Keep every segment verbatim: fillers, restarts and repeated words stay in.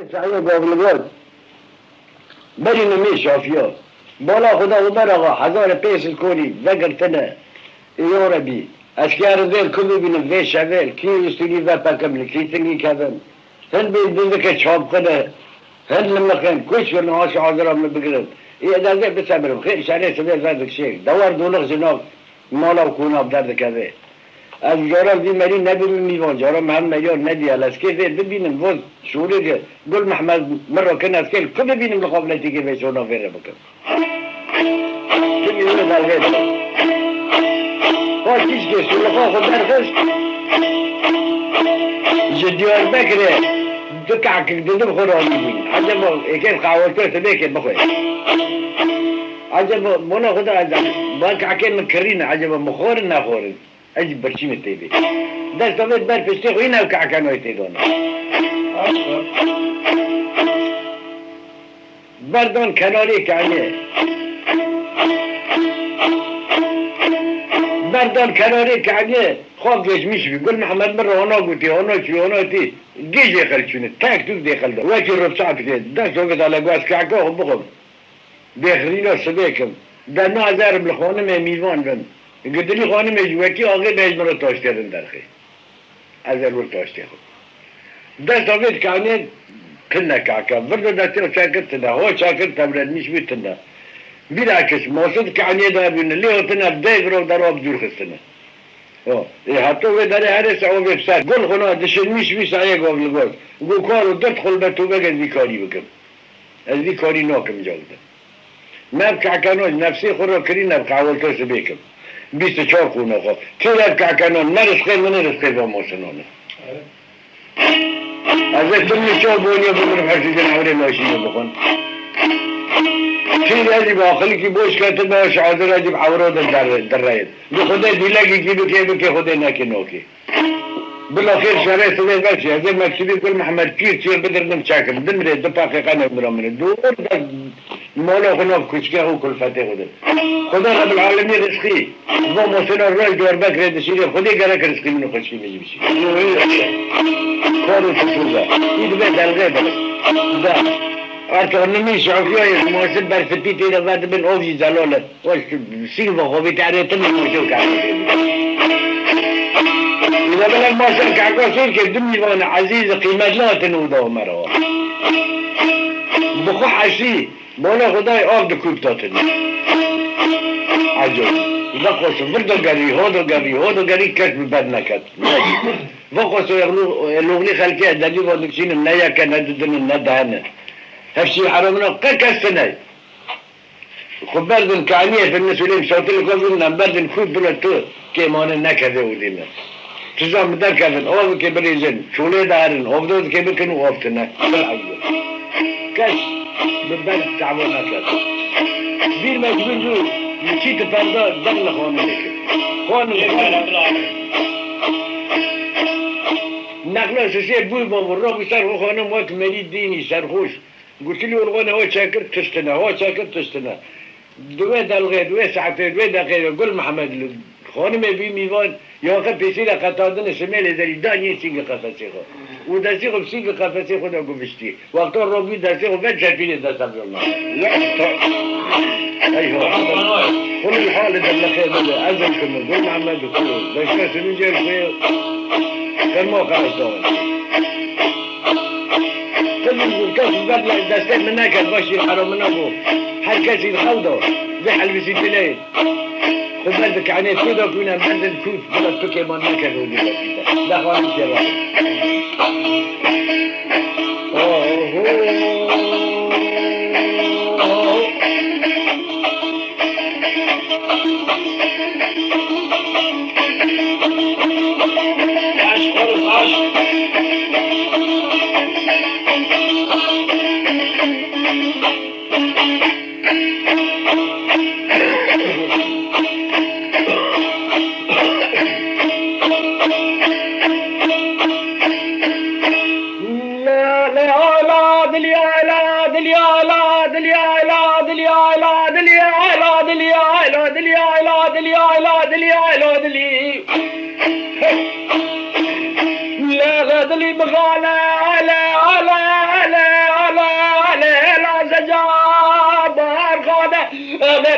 Sahiye gavligot. Berî nimê şafiya. Bala Xuda û beraxa hezarê pênc sed konî vegirtine. Ê ya Rebî, ez kê erzê li ku bibînim vê şevê, li kî ûstînî vepekim, li kî tingî kevim. Hin bê dizike çapqine, hin li min xin, kuç bin haş hazira min bigirin. Ê ez ê bisebirim, xêr şerê sibê ver dikşê. Dewar dolix ji nav mala û kona bi derdikeve. Ez caran vî merî nebînim mîvan, caran me hem meriya nediya. Lezkê vê bibînim, voz şûrê ge, Gul Mehmed min ra kin, ez kê li ku bibînim li xwe bi letîkê vê şona vê re bikim. Bibînim li dalgê de. Xwe tîşkê sûlixa xwe derxist. Ji Diyarbekirê du kehkik didim xwe ranî bûn. Eceba êkê bi qehweltoyê sibêkê bixwe. Eceba bona xwe de ez, ba kehkê min kirî ne, eceba min xwarin nexwarin. Ez jî birçî min tê bê. Desta vê ber piştê xwe yî ne ew kehkenoyê tê dana. Berdan kenarê kenê. Berdan kenarê kenê. Xwe geçmiş bî. Gul Mihemed min re hona gotî, hona çû, hona tî. Gê jê xel çûne. Tek tûk dê xel de. Wekî ribçak dikê. Dest o gidale, got, ez kehka xwe bixwim. Bêxirîna sibê kim. De na ez erim li xanimê mîvan bim. Gidilî xanimê jî wekî axê bêj min re taştê rin derxê. Ez er wir taştê xwe. Dest axê dikanê tine kaka. Vir de destê xwe çekir tine. Ho çekir tevrenmiş bû tine. Bîra kis, masud kanê de bûne. Lê hatine ev dey vir ew dera bi dûr xistine. Ho. Ê heto wê derê herê se o vê bi ser. Gul xwe na dişinmiş bî sayê gov li gov. Got kar û dirt xulbet û vegez vî karî bikim. Ez vî karî nakim cawide. Me bi kehkeno ji nefsê xwe re kirî, ne bi qehwelto sibê kim. Bîst û çar qûna xwe. Tê re bi kehkeno ne rizqê min e, rizqê va mosinan e. Ez ê tim li çav boniye bimirim, her tî cin ewrê laşînê bixwin. Tê re jî bi axilikî boş ketime, şadir e jî bi ewro de der-, direyên. Bi Xwedê dîlegekî bikê, bikê, Xwedê nekê, nokê. Bila xêr şerê sibê veşî. Ez ê Meksûdî Gul Mehmed Pîr çê bidirdim çekim. Dimrê du peqê qene mira min. Dûr de mala xwe nav kuçke û kulfetê xwe de. Xwedê Rebbil Alemî rizqî. Va mosena roj Diyarbekirê dişîrê. Xwedê gerek rizqî min û xweşkî min jî bişî. Kar û tişû be. Î dibe delxê be. De. Artık nimî şafiyayê mosib bersipî tê de vedibin, ov jî zelal e. Weş, sînva xwe bî terê tim û şew kar. Îla belek maşa kaka sor ke du mîvan ezîz qîmetli hatin û da Omer awa. Bi xwe hesî, bola Xwedayê av di kûp datin. Ecab. Veqoso, vir do gerî, ho do gerî, ho do gerî, kes bi ber neket. Veqoso, elû-, elûxlî xelkê ez delî va dikşînin, ne yek e, ne didin in, ne deh in. Hevşî heramina qe kes tine. Xwe berdin kaniyê, bin Mesûlê Misafirê xwe bin, em berdin xwe bila tu kêmane nekeve û dî me. Tu zan bi derkevin, av bike birêjin, çolê de herin, avdo dike bikin û av tine. Kes bi ber tewa neket. Vîr mecbûr bû, li çî tu perda deng li xanimê kir. Xanim, xanim. Nexla sisê bû bavur, rabû ser xwe xanim wek merî dînî serxoş. Gotilî Orxanê ho çekir tiştine, ho çekir tiştine. Di wê delxê, di wê saetê, di wê deqê de Gul Mihemed li xanimê bî mîvan, ya xwe pêsî de qetandine simêlê derî da yê sîngê qefesê xwe. Û destê xwe bi sîngê qefesê xwe de guviştî. Wexta robî destê xwe vet çepînê dest ev yolna. Ya ta-, eyho. Xulî halê de lexê bide, ez ê kim, Gul Mihemed û Kul. Beşte sinû cêr xwe, ferma xwe ez dawin. Qizim bû, kes ber destê min neket, başî hera min nebû. Her kesî xew da, vê helbisî tê lê. Xwe ber di kanê tu da kûne, ber di kût, bila tu kêman neket û dî. Lexanî kêra. Oho.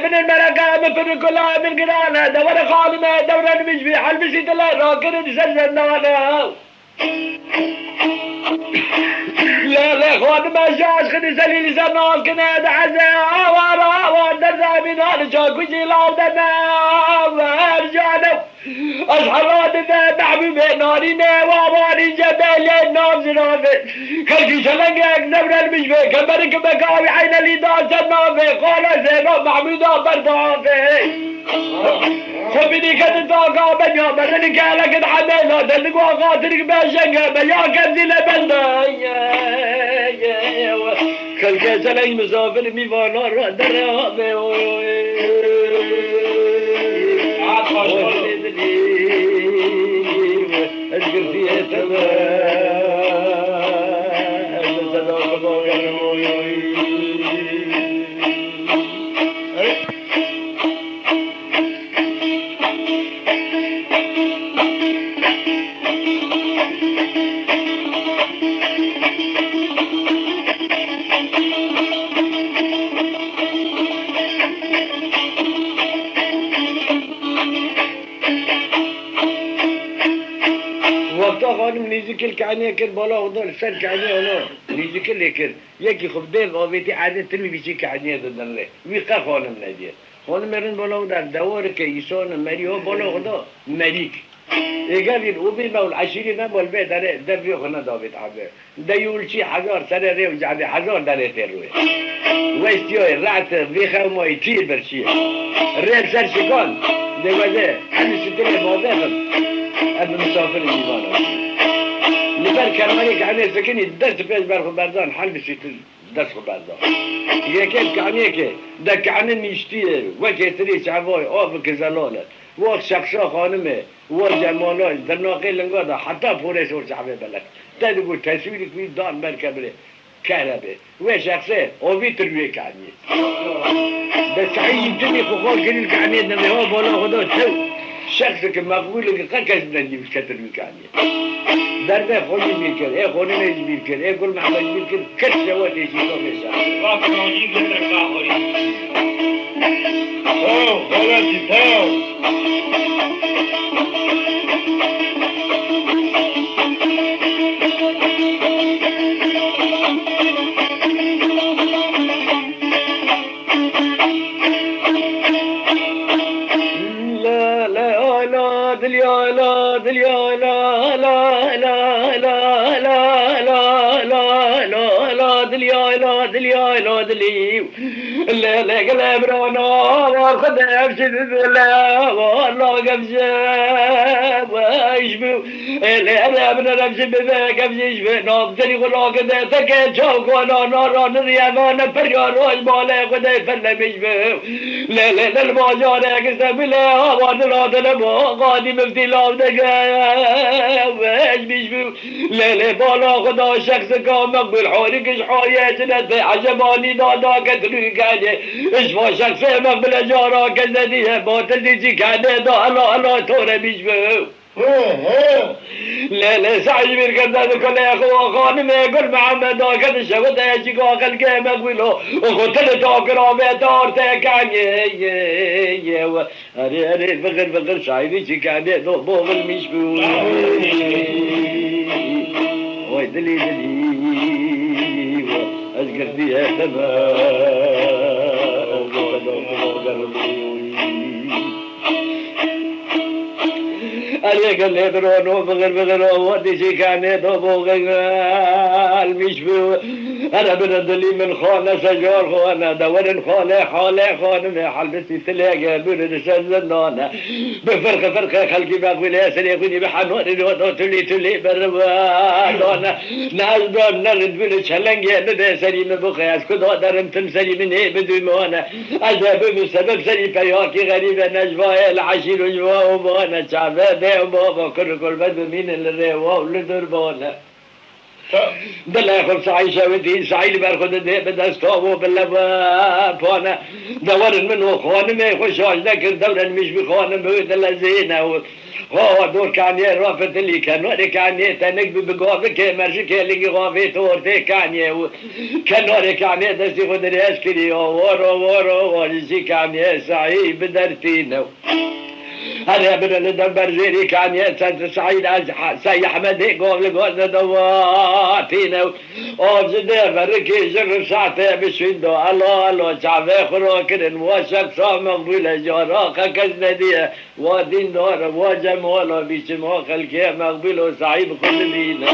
Binin mereke, min pir kula, min girane, dewere xanime, dewre nimîş bî, helbisî dile, rakirin ser zendane. Lê, lê xanime, ji aşkini zelîl ser nas kine, de eze, awara, awa, derze, mînan, çakujî, law deme, ver cane. Ez hela dibe Mehbûbê narînê, wa warî cebelê nav ziravê. Kelkî çelengek zevrenmiş bê, kemerik bekawî eynelî da ser navê. Xala Zeyno Mehmûda berdavê. Xwebînî ketin taka benya, merin kelekit hemêla, delnik wa xatirik be jenge, be ya kevzî le bende. Xelkê zeleng misafir mîvana re dere be oy. Ez girtiye te be. Ez seda xwe dagerim oy. Wexta xanim nêzîkil kehniyê kir, bala xwe da li ser kehniyê ona nêzîkil lê kir. Yekî xwe bi dêv avêtî erdê timî vî çî kehniyê didin lê. Wî qe xanim nediye. Xanimê rind bala xwe da dewarike îsane merî ha bala xwe da merîk. Êgevîn û bî me û eşîrî me bol bê derê dev vê xwe nedavêt ebe. De yû li çî hezar serê rê û cehbê hezar derê tê rûyê. Westiyoyê, re'te, vê xewmayî, çiyê berçiyê. Rê li ser şikan, dê wede, hemî şitilê bavê xim. Ev bi misafir mîvan e. Li ber kenarê kehnê sekinî, dest pêş ber xwe berdan, hel bi şitil dest xwe berdan. Yekê kehniyê ke, de kehne nîştiyê, wekê tirî çavayê, avike zelal e. Wa şexsa xanimê, wa cemala, di naqê linga de heta porê şor çavê belek. Te digot teswîrik wî dan ber kebilê. Kehrebê. Wê şexsê, ovî tir wê kehniyê. Be sehî yî timî xwe xor kirî li kehniyê demê, ha bala xwe da çew. Şexseke meqbûleke qe kes bi dengî biketir wî kehniyê. Derbe xwe jî bîr kir, ê xonimê jî bîr kir, ê Gul Mehmed jî bîr kir, kes şewatê jî xwe vêşa. Bak, rojî getir ka xorî. Tew, xeletî, tew. La, la, la, dilya, la, dilya, la, la, dilya, la, dilî. Lê, lê, gelê birana, war xwe de ev jî bibe, lê, war la gevje, weş bi. Ê, lê, lê, bine ev jî bibe, gevje jî bi. Nav serî xwe rakide, teke çaw kona, nara niriyevane, perya roj bale xwe de, perlemiş bi. Lê, lê, lê, li bajarek işte bile, hava dila dile bo, qadî miftî lav dege, weş biş bi. Lê, lê, bala xwe da şexsika meqbûl, horî giş hoyê cinetê, eceba nîda da ketirû gelê. Îşva şexsê meqbûle cara kes nediye, batil dî çi kenê da, ela, ela, tore bîş bi. He, he. Lê, lê, sehî bîr kir de dikulê xwe xanimê Gul Mehemeda ke dişewite eşîka xelkê meqbûl o. Û xwe tile takira vê tar te kenê, ye, ye, ye, we. Erê, erê, vixir, vixir, şairî çi kenê, do, boxilmiş bû. Oy, dilî, dilî, ez girtiye te me. Erê, gelê birano, vixir, vixir, o, dişî kenê, do, boxilmiş bû. Here bine dilî min xane, secar xane, dewerin xane, halê xanimê, helbisî tilê gebûrê di ser zindane. Bi firqe firqe xelkî meqbûlê serê xwînî bi henwarî rodo tulî tulî berive dane. Ne ez dam ne rindbûne çelengê bibe serî min bixwe, ez ku da derim tim serî min ê bidûmane. Ez ê bibim sebeb serî peyakî xerîbe, necvayê li eşîr û ji wa û bane. Çave bê û bava kur û kulbe dimînin li rêwa û li durbane. Dilê xwe Saî şewitî, Saî li ber xwe didê bi desta û bi levane. De werin min û xanimê xwe şaş nekir, dewren miş bi xanim wê dilezêne û ha dor kaniyê rafitilî, kenarê kaniyê tenik bi, bi gavikê merjikê lingî xwe vê tortê kaniyê û kenarê kaniyê destî xwe dirêj kirî, awar, awar, awar, ji kaniyê Saî bi dertîne. Herê bire li dem berzêrî kaniyê Sed Saîd Ez-, Sey Ehmedê gov li gov dewatîne û av ji dê verikê ji rifşatê bi şûn do. Elo, elo, çavê xwe ro kirin, wa şexsa meqbûl e, jara xwe kes nediye, wa dîndar e, wa cemala bîçima xelkê meqbûl û Saîd xwe dibîne.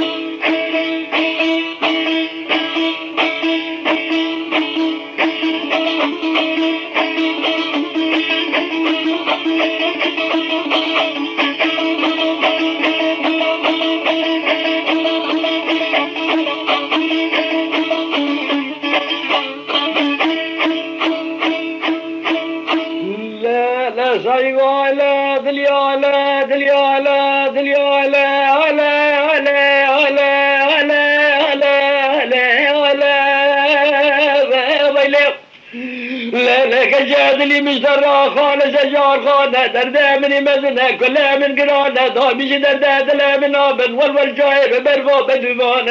Lê, lê, keşa dilî min ji te raxane, secar xane, derdê min ê mezin e, kulê min giran e, damî ji derdê dilê min nabin, wel, wel, cayê bi berfa bedûvan e.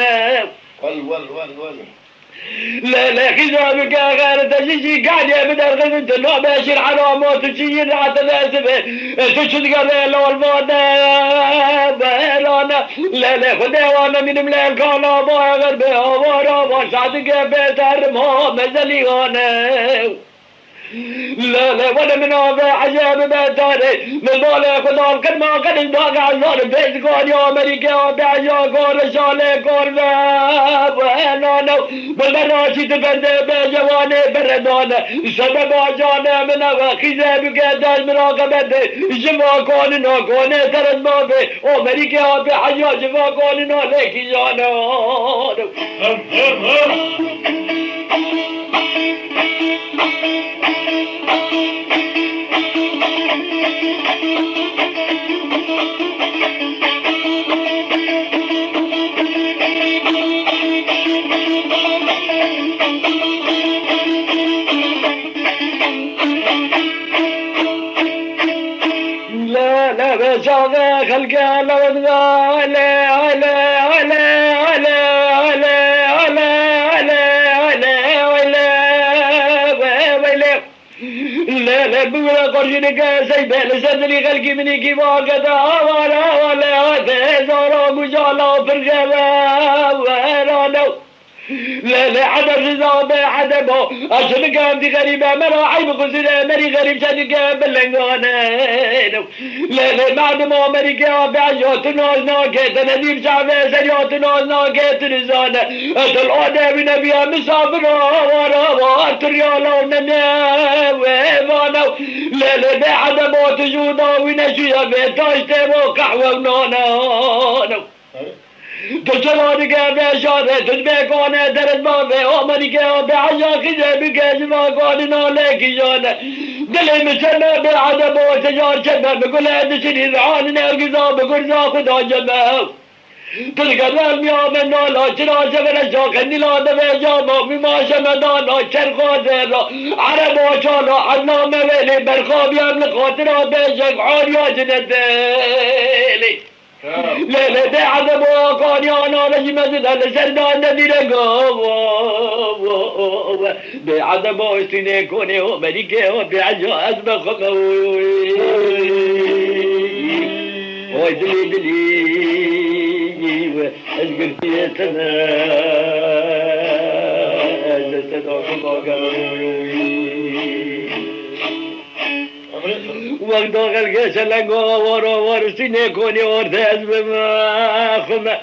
Wel, wel, wel, wel. Lê, lê, xîza bike xêr, te jî jî ganê bi derxin, tu nabe şîr heramo, tu çi yî rahat desibe, tu çi digerê lolvane, berane. Lê, lê, Xwedê wan nemînim lê kala bayê xerbe, awara, başa dike bê terim ha, mezelî ane. Lê, lê, wele min ave ecêb be tarê. Min balê xwe dal qirma qenin daga zor. Pêzgorî Amerîke, be eja kor, şalê kor ve. Ve nane. Min beraşî tu bende be cewanê beredane. Sebeba canê min eve. Xîze bike dest miraqebete. Ji va konina konê teret bavê. Amerîke, be eja ji va konina lê kîjane. La, la, be çaxê xelkê elewet ve, ele, ele, ele, weyle. Le, le, bi wile qorşînike seybe, li ser dilî xelkî minîkî vakete, avare, avare, ate, zara, gucala, pirxe ve, verane. Lê, lê, edeb ji zabê edebo. Aşinika em dî xerîbe, mera eyb xuzire, merî xerîb çedike bilengane. Lê, lê, merdim Amerîke, abi, ajo, tu naz nake, te nedîb çavê, serya tu naz nake, tu nizane. Etel ode wî nebiye, misafir, awar, awar, tu riyala, nene, wê, vane. Lê, lê, bê edebo, tu jûda, wî neşiye, bê taş têbo, qehwe, nane. Tu çawa dike veşare, tu dibê kane deret bavê, Amerîke be eja xîze bike ji va kanî nalê kîjane. Dilê min çeme bê edebo, secar çeme bi gule dişirî, zihanî nergiza bi gurza xwe da ceme. Tu dike remiya me nala, çira şevere şa, qendîla devê cama, mîma şemedana, çerxa zera, ereba çala, ezna me wêlê, berxabiyem li xatira bêjek, ariya cinetê lê. Lê, lê, bê edebo, qaniya nane jî mezin e, li ser dan de dîrek o. Bê edebo, ştînê konê o, merîkê o, bê eca ez be xwe me. Oy dilî, dilî, ez girtiye te me, ez deste da xwe bagem. Wexta xelkê şelengo awar awar, ştînê konî ortê ez bim xwe me.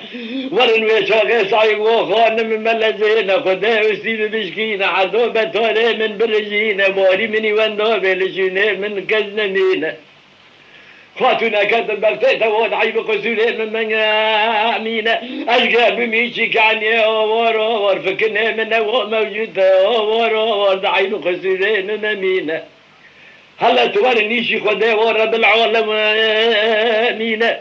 Werin wê çaxê Saîd û xanim melezêne, Xwedê û stî bibişkîne, herdo betarê min birijîne, barî minî wenda bê, li şûnê min kes nemîne. Xatûneke tu bextê te wan eyb qusûrê min menge mîne. Ez ge bimî çîkaniyê awar awar, fikinê min ewa mewcûd te awar awar, di eyb qusûrê min memîne. Hele tu werin nîşî Xwedê wa Rebil Alemîn e.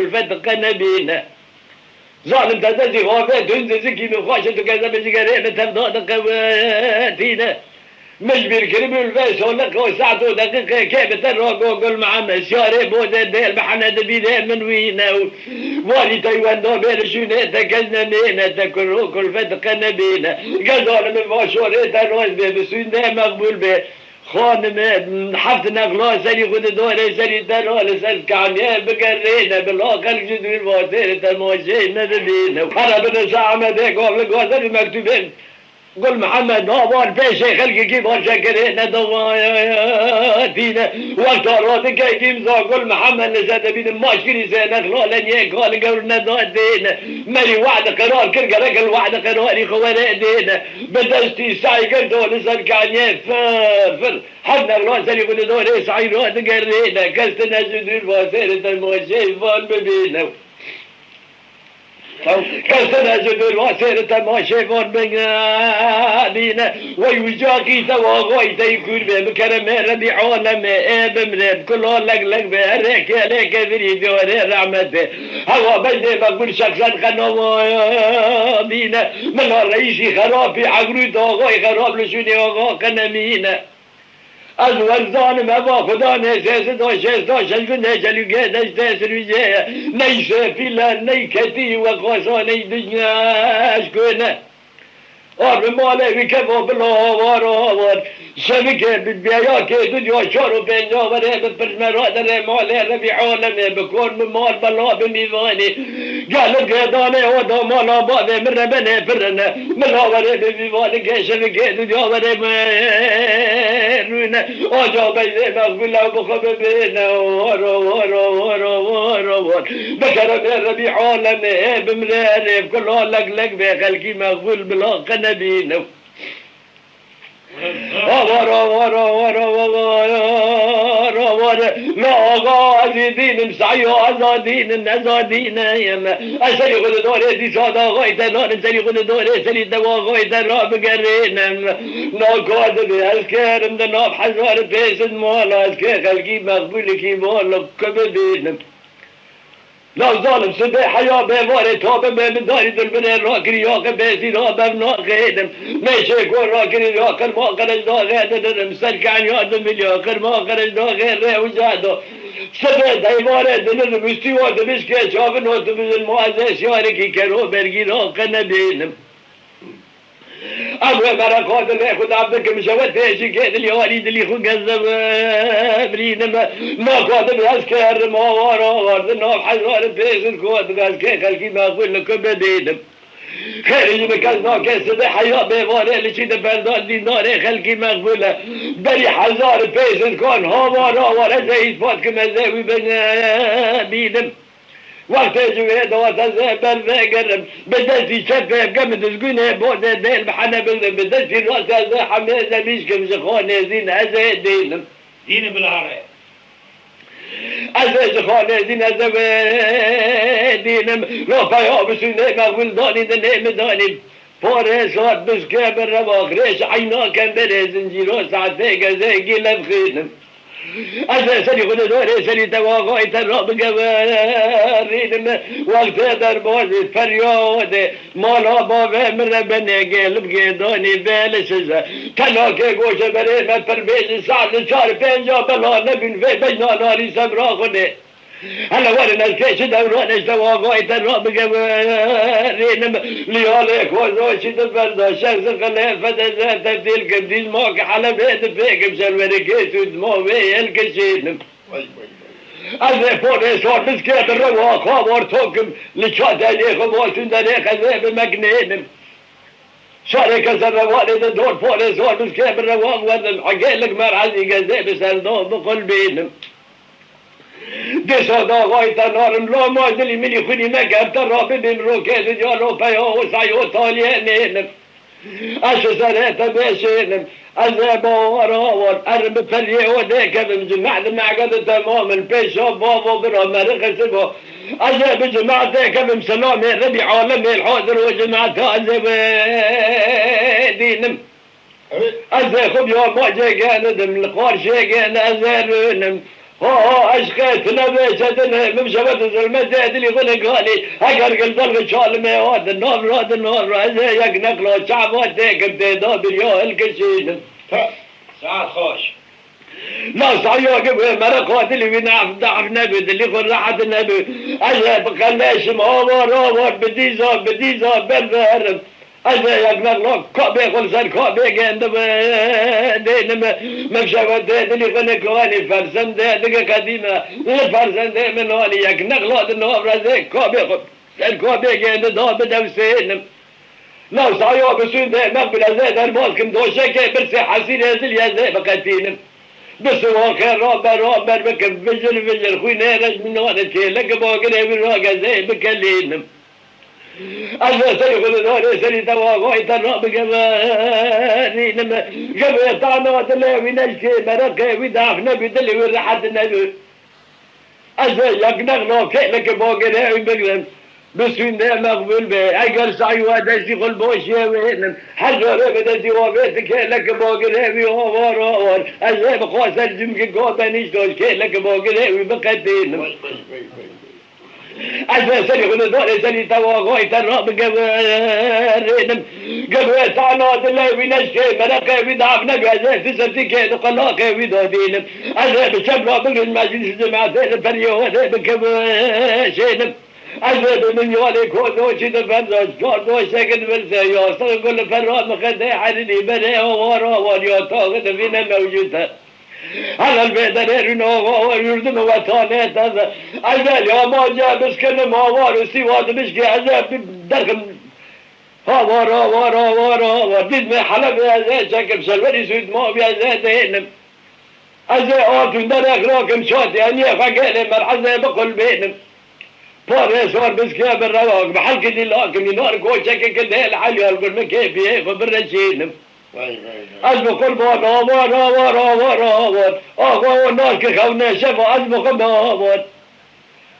kulfet qe nebîne. Zalim te dezî xwe vê tundî zikî min xweş e, tu kezebê jigerê min tevda diqewetîne. Min ji bîr kiribû li vê şolek û saet û deqîqekê bi te rago Gul Mihemed, şiyarê bo de dêl bi hene di bîrê min wîne û warî te wenda bê li şûnê te kes nemêne, te kuro kulfet qe nebîne. Gel zalim min va şorê te rast bê, bi sûndê meqbûl bê. Xanime, heft nexla serî xwe di dorê serî te ra li ser kaniyê bigerrêne, bila xelk ji dûr va sêr temaşeyê me bibîne. Here bide se Amedê gav li gazer û mektûbên Gul Mihemed Avar pêşê xelkekî va çekirêne dawayatîne. Wexta radikek îmza Gul Mihemed li ser dibînin maçkirî sê nexla leniyê ka li gewr nedatêne. Merî we'd qirar kir gerek li we'd qirarî xwe were dêne. Bi destî sey girdo li ser kaniyê fir fir. Her nexla serî xwe di dorê sey ra digerrêne. Kes tine ji dûr va sêr temaşeyê van bibîne. Kes tine ji dûr va sêr temaşeyê van bibîne. Wey wicaqî te wa axayî te yî kûr bê. Bi keremê Rebî alemê ê bimrê. Bi kula leg leg bê. Herê kêlê kevirî diyorê rehmetê. Hewa beydê meqbûl şexsen qe nawa bîne. Mila reyîsî xerapî, egrû daxayî xerap li şûnê axa qe nemîne. Ez werzanim eva xudanê sêsida şêsta şeş gundê çelûkê deştê sirûcê ye. Ney sêfîl e, ney ketî, weqasa ney dijne eşkûne. Ar bi malê wî kevo bila hawar hawar. Şevikê bi biyayakê dinya çar û pênca werê bi pirmera derê malê Rebî alemê bi kon bi mal bela bi mîvanî. Gelin gêdanê oda mala bavê min rebenê pirine. Mila werê bi vîvanî gê şevikê dinya werê rûne. Aca beyzê mexbûl ew bi xwe bibêne. Waro waro waro waro war. Bi keremê Rebî alemê ê bimrê rêv kula leg leg bê xelkî mexbûl bila qe nebîne. Avara, avara, avara, avara, avara. La axa, ez ê dînim, Seyo, ez a dînim, ez a dînim. Ez serî xwe di dorê dîsa da axayî te nanim, serî xwe di dorê serî te wa axayî te rabigerînim. Na ka dibê, ez kêrim di nav hezar pêsin mala, ez kê xelkî mexbûlikî mala ku bibînim. La zalim sibê heya bê varê tabe bê min darî dilbirê rakirî yaqe bêzî ra bev naxêdim. Mêşê ku rakirî yaqir ma qerec daxê dinirim. Ser kenya dimilya qir ma qerec daxê rê û cado. Sibê deyvarê dinirim. Ustî wa dimişkê çavin o dibijin ma ez ê şiyarikî kero bergî raqe nebînim. Ev we mereqa dilê xwe nav dikim, ji we têjî kê dilê warî dilî xwe gezde birînim. Naka dibî ez kerim awara war di nav hezar pêz û kot gaz kê xelkî mexbûl li ku bidînim. Xêrê ji min kes nake sibê heya bêvarê li çî di berdan dîndarê xelkî mexbûl e. Berî hezar pêz û kon hawara war ez ê îspat kim ez ê wî binebînim. Wextê ji wê dawet ez ê ber vegerim, bi destî çepê bike min dizgûnê bozê dêl bi hene bigrim, bi destî rastê ez ê hemê zemîşkim ji xanê zîn ez ê dînim. Dînim bilahare. Ez ê ji xanê zîn ez ê wê dînim. Ropeya bi sûnê mexwil danî di nê min danî. Parê sat biske bi rewa xirêş eyna kemberê zincîro saetê gezê gîlev xînim. Ez ê serî xwe di dorê serî te waxayî te rabigewerînim. Wextê derbazî feryadê mala bavê min re benê gêl bigê danî bê li size. Telakê goşe berê me pir bêjî saet li çar pênca bela nebîn vê bejna narî sebra xwe nê. Hele werin ez kê çi dewran ez te waxayî te rabigewerînim. Liyalê xwe zoşî di berda şexsi xilêfet ez ê tebdîl kim dîzma ki helebê dipêkim şerwerê kê sûdma wê yel kişînim. Ez ê porê sor biskê bi rewa xwe war tokim li çateyê xwe boşûn derê xezê bi meknênim. Şarê ke serrevalê de dor porê sor biskê bi rewa werdim hegêlik merhezî gezê bi serdo bi qulbînim. Dêsa daxayî te narim, loma dilî milî xwînî me ger te rabibîm, rokê dinya lopeya o sayê o taliyê nênim. Ez ji serê te bêşênim, ez ê bawara wan erim bi periyê o dêkevim, cimeh di mehge di temam in, pêşa bavo bira merixisibo. Ez ê bi cimeh têkevim, selamê Rebî alemê hazir û cimeh ta ez ê wê dînim. Ez ê xwe biya macê genidim, li qarşê gen ez ê rûnim. Ha ha eşqê tune bê çetin e, min şewet û zulmetê dilî xwe niganî. Heger gilbel bi çalimê hat, di nav ra, di nav ra, ez ê yek neqla çava têkim tê da biriya hilkişînim. Saet xweş. Nasaya ki wê mereqa dilî wî naf daf nebû, dilî xwe rehet nebû. Ez ê biqeleşim, avar avar, bi dîza, bi dîza, ber veherim. Ez ê yek nexla kabê xwe li ser kabê gende dênime. Min şewetê dilî xwe nikanî fersendê dige qedîme. Li fersendê min anî yek nexla di nav rezê kabê xwe ser kabê gende da bidewsênim. Nav saya bi sûndê mexbil ez ê derbaz kim doşekê birsê hesîrê zilî ez ê biqetînim. Bi siwaxê ra beraber bikim vijir vijir xwînê reş min anê kêlek bagirê wî ragezê bikelînim. Ez ê serî xwe di darê serî te û axayî te rabigewerînim. Gevê tana dilê wî neşkê mereqê wî daf nebû, dilê wî rehet nebû. Ez ê yek nexla kêleke bagirê wî bigrim. Bi sûndê mexbûl be, eger sayî we destî xwe li boşiyê wênim. Her carê bi destî we vê ti kêleke bagirê wî awar awar. Ez ê bi xwe ser cimkî ka benîşto ji kêleke bagirê wî biqetînim. Ez ê serî xwe li darê serî te û axayî te rabigewerînim. Gevê tana dilê wî neşkê mereqê wî daf nebû, ez ê ti sertîkê di qelaqê wî dadînim. Ez ê bi çep ra bigrim meclîs cemaetê li periyê xwe dê bikevşênim. Ez ê bi minyalê kodoçî di berda çar doşek di virsê yastixê ku li per ra mixedê herînî berê awar awar ya taxi divîne mewcûd e. Helal bê derê rûn awa yurdum wetanê te. Ez ê lama ce biskinim awar û sîwa dibişkê ez ê derxim. Awar, awar, awar, awar. Dît me Helebê ez ê çekim şerwerî sûd ma wî ez ê dênim. Ez ê atûnde rexrakim çatê eniyê xwe gelê merhezê biqulbênim. Parê sor biskê bi rewak bi helkî dîlakim înar koçekê ki dêl heliyal gurmikê biyê xwe bireşînim. Vay, vay, vay. Ez bi qurban avar, avar, avar, avar. Axa o nas ki xewne şeva ez bi xwe me avar.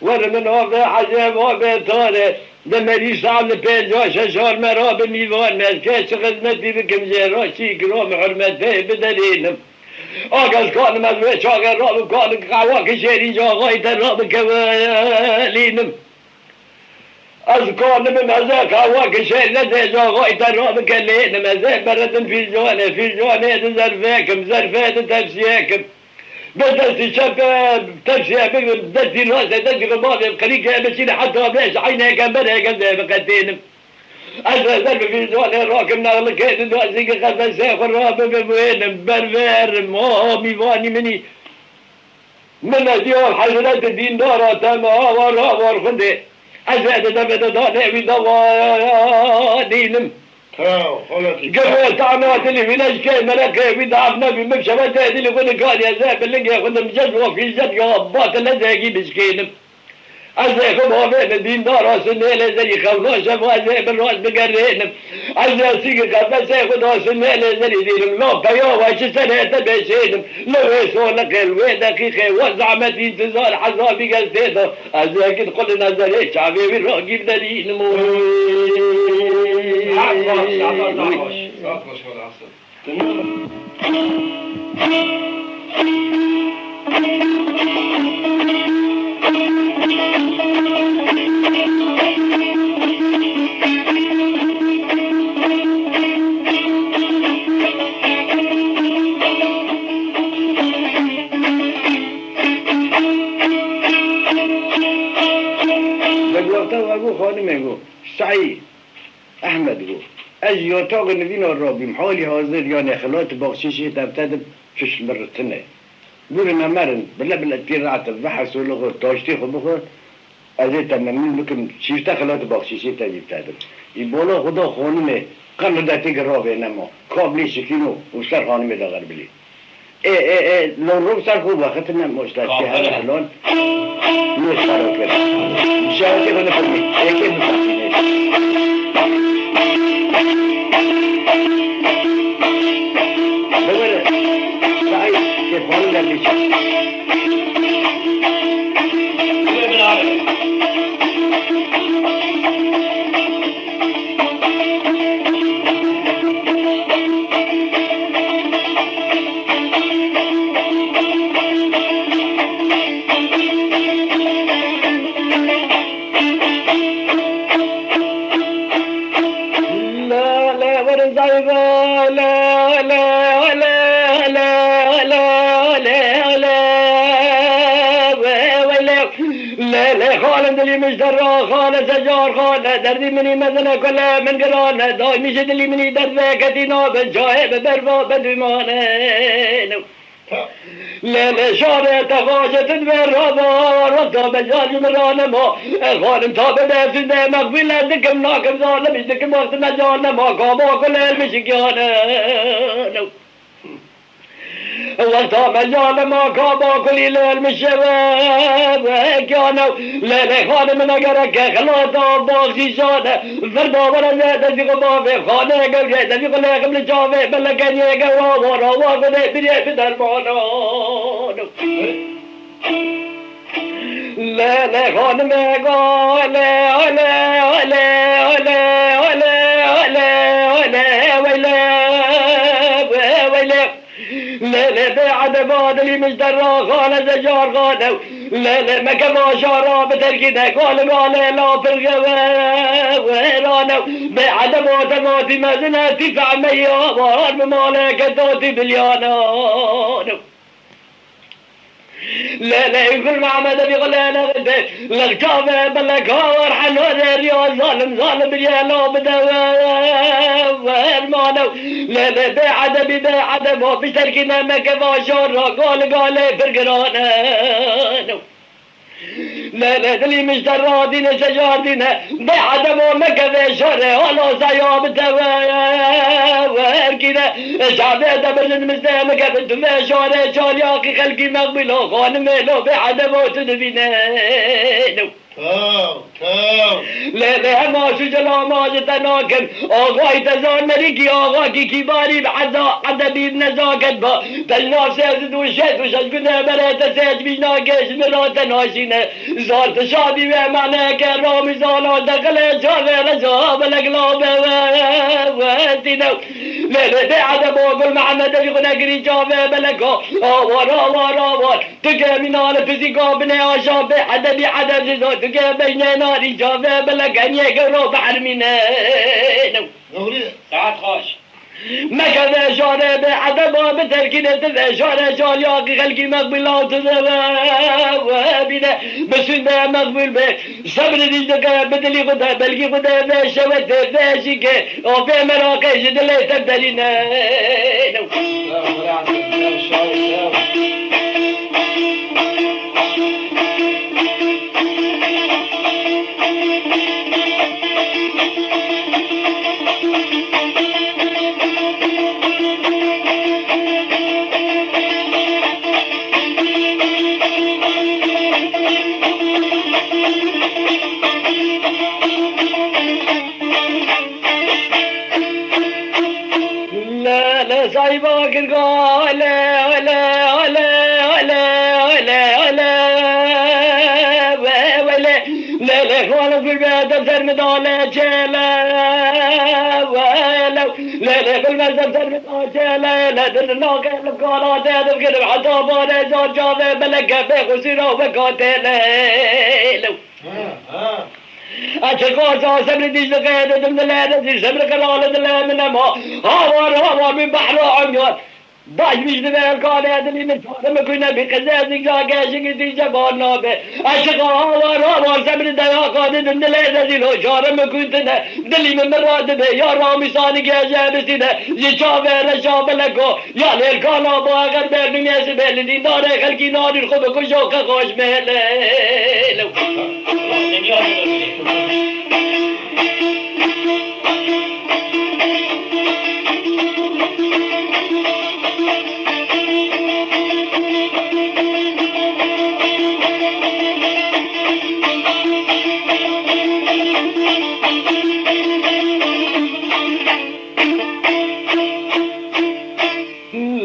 Wer min ave hezê va bê tare. Demerî sal li pênca şeşar me ra bi mîvan me. Ez kê çi xizmetî bikim jê ra çî kirom hurmetê biderînim. Agez kanim ez wê çaxê ra bi kanik qehwa ki şêrî caxayî te ra bikevelînim. Ez kanibim ez ê qehwa kişê lezê caxayî te rabikelênim. Ez ê beredim fîlcanê, fîlcanê di zerfê kim, zerfê di tepsiyê kim. Bi destî çepê tepsiyê bigrim, destî rastê destî xwe bavê qirîkê biçîne heta bêş eyneke berê gezê biqetînim. Ez ê zer bi vîzanê rakim nexlikê di dozî ki qefesê xwe rabibibwênim, berverim, o mîvanî min î. Min ez diyar hezretê dîndara te me awar awar xwendê. Ez ê di devê de danê wî de vanînim. Tew, xolekî. Gevê tana dilî wî leşkê mereqê wî daf nebî min şevetê dilî xwe dikarî ez ê bi lingê xwe dim cez wafî zed ya batile zegî bişkênim. Ez ê xwe bavê min dîndara sinê lê zerî xewna şev ez ê bi rast bigerênim. Ez ê sîgî qefesê xwe da sinê lê zerî dînim. La peya we ji serê te bêşênim. Li wê soleqê, li wê deqîqê we zehmet întizar hezabî gestê da. Ez ê gid qulin ez erê çavê wî ragî biderînim. Saet baş, saet baş, saet baş. Vegwexta we got xanimê got, Saî, Ehmed got, ez ji yataxê nivîna rabîm, halî hazir, yanê xelat baxşîşê te te dim, tişt min re tune. Bûrin emerin, bile bile tî rahat, vehe solixwe, taştê xwe bixwe, ez ê te memnûn bikim, şîrte xelat baxşîşê te jî te dim. Îbola xwe da xanimê, qe li detê giravê nema, kablê şikîno û ser xanimê de xerbilî. Ê, ê, ê, lon ro ser xwe vexitine moşta ki hene filon. Moşta ro kir. Şahitê xwe nefirmî. Ê, kê musafî ne. Bibere. Saî, kê xwarin derdê çi. Lê, lê, xalim dilî min ji te re, xale secar, xale derdî min î mezin e, kule min giran e, daîmî ji dilî min î derd veketî nabin, cayê bi berva bedûmane. Lê, lê, şarê te xace tu divê rava, wexta mecal ji min ranema. E, xalim ta bi destî de mexfîle dikim, nakim zalim, îş dikim wexti mecal nema, kama kule min şikiyane. Wexta mecale ma ka bakulî lêl min şewe wekane. Lê lê xanê min egereke xelata baxşîşane. Ver bawere ne dezî xwe bavê xanê gewrê dezî xwe lêxim li çavê beleke niyê gewra wara wa xwedê biriyê bi dermanan. Lê lê xanimê gale, ale, ale, ale, weyle, we-, weyle. Lê lê bê edeba dilî min ji te re xale zecar xane. Lê lê meke vaşara bi terkî de gale gale la pirge we, we rane. Bê edeba te vatî mezine tî fehmeyî avar bi maleke tatî bilyane. Lê lê Gul Mehmedê bî xulê nexiste, lexta ve belek hawar helo de riya zalim zalim biriye la bide we, wermane. Lê lê bê edebî bê edebo pişterkî ne meke va şor ra gal galê pir girane. Lê lê dilî min ji te radîne, sejardîne, bê edebo meke vê şorê, hala saya bi te we, werkîne. Şabê te bircin mistê mike bi tu vê şorê, çalyaqî xelkî mexbîlo, xanimê lo bê edebo tu dibîne. Tew, tew. Lê lê hema şu celama ji te nakim. Axayî te zan merîkî, axakî kîbarî bi eza, edebî bi nezaket ba. Te ji nav sêzdî û şêst û şeş gundê berê te sêz bîj nake ji min re te naşîne. Zar tu şadî wê mehne ke ramî zana te xilê çavê reza belek la be we, we tîne. Lê lê bê edebo Gul Mehmedê jî xwe nekirî çavê beleka. Awar, awar, awar. Tu ke mîna li fizîka binê aşa bê edebî edeb ji zor. Tu ke beynê narî çavê belek eniyê gewro bi ermîne. Doğru. Saet xweş. Mekeve şare be edeba bi terkîne ti ve şare şaliyakî xelkî meqbûla tu de ve bîne bi sûnde meqbûl be. Sebrê dî dike bi dilî xwe de, belkî xwe de ve şewetê ve şîke, o vê meraqê ji dilê te derîne. Le, le, sahiba girga, le, le, le, we, we, le, le, le, xalo gulbe, de ser mi da, le, çe, le, we, le, le, le, gulbe, de ser mi da, çe, le, le, dil nake, le, kala, de, de, gir, hata, bare, zar, cave, beleke, be, xusira, we, kate, le, le. Açık olsa sebri dişli kaya dedim dile, dedim sebri karalı dile, minema. Havar, havar, bir bahra, amyar. Baş bir işte ben kare edilini çağrımı kuyuna bir kızı zikra geçin gidince barna be. Açık havar, havar, sebri dayak dedim dile, dedim o çağrımı kuyuna. Dilimi mırradı be, ya Rami sani gece bitine. Ji çavê reşa beleko, ya lêlkana bo eger berdûmê sibê li dîndarê xelkî narîr xwe bikujo ke xweş bê lê.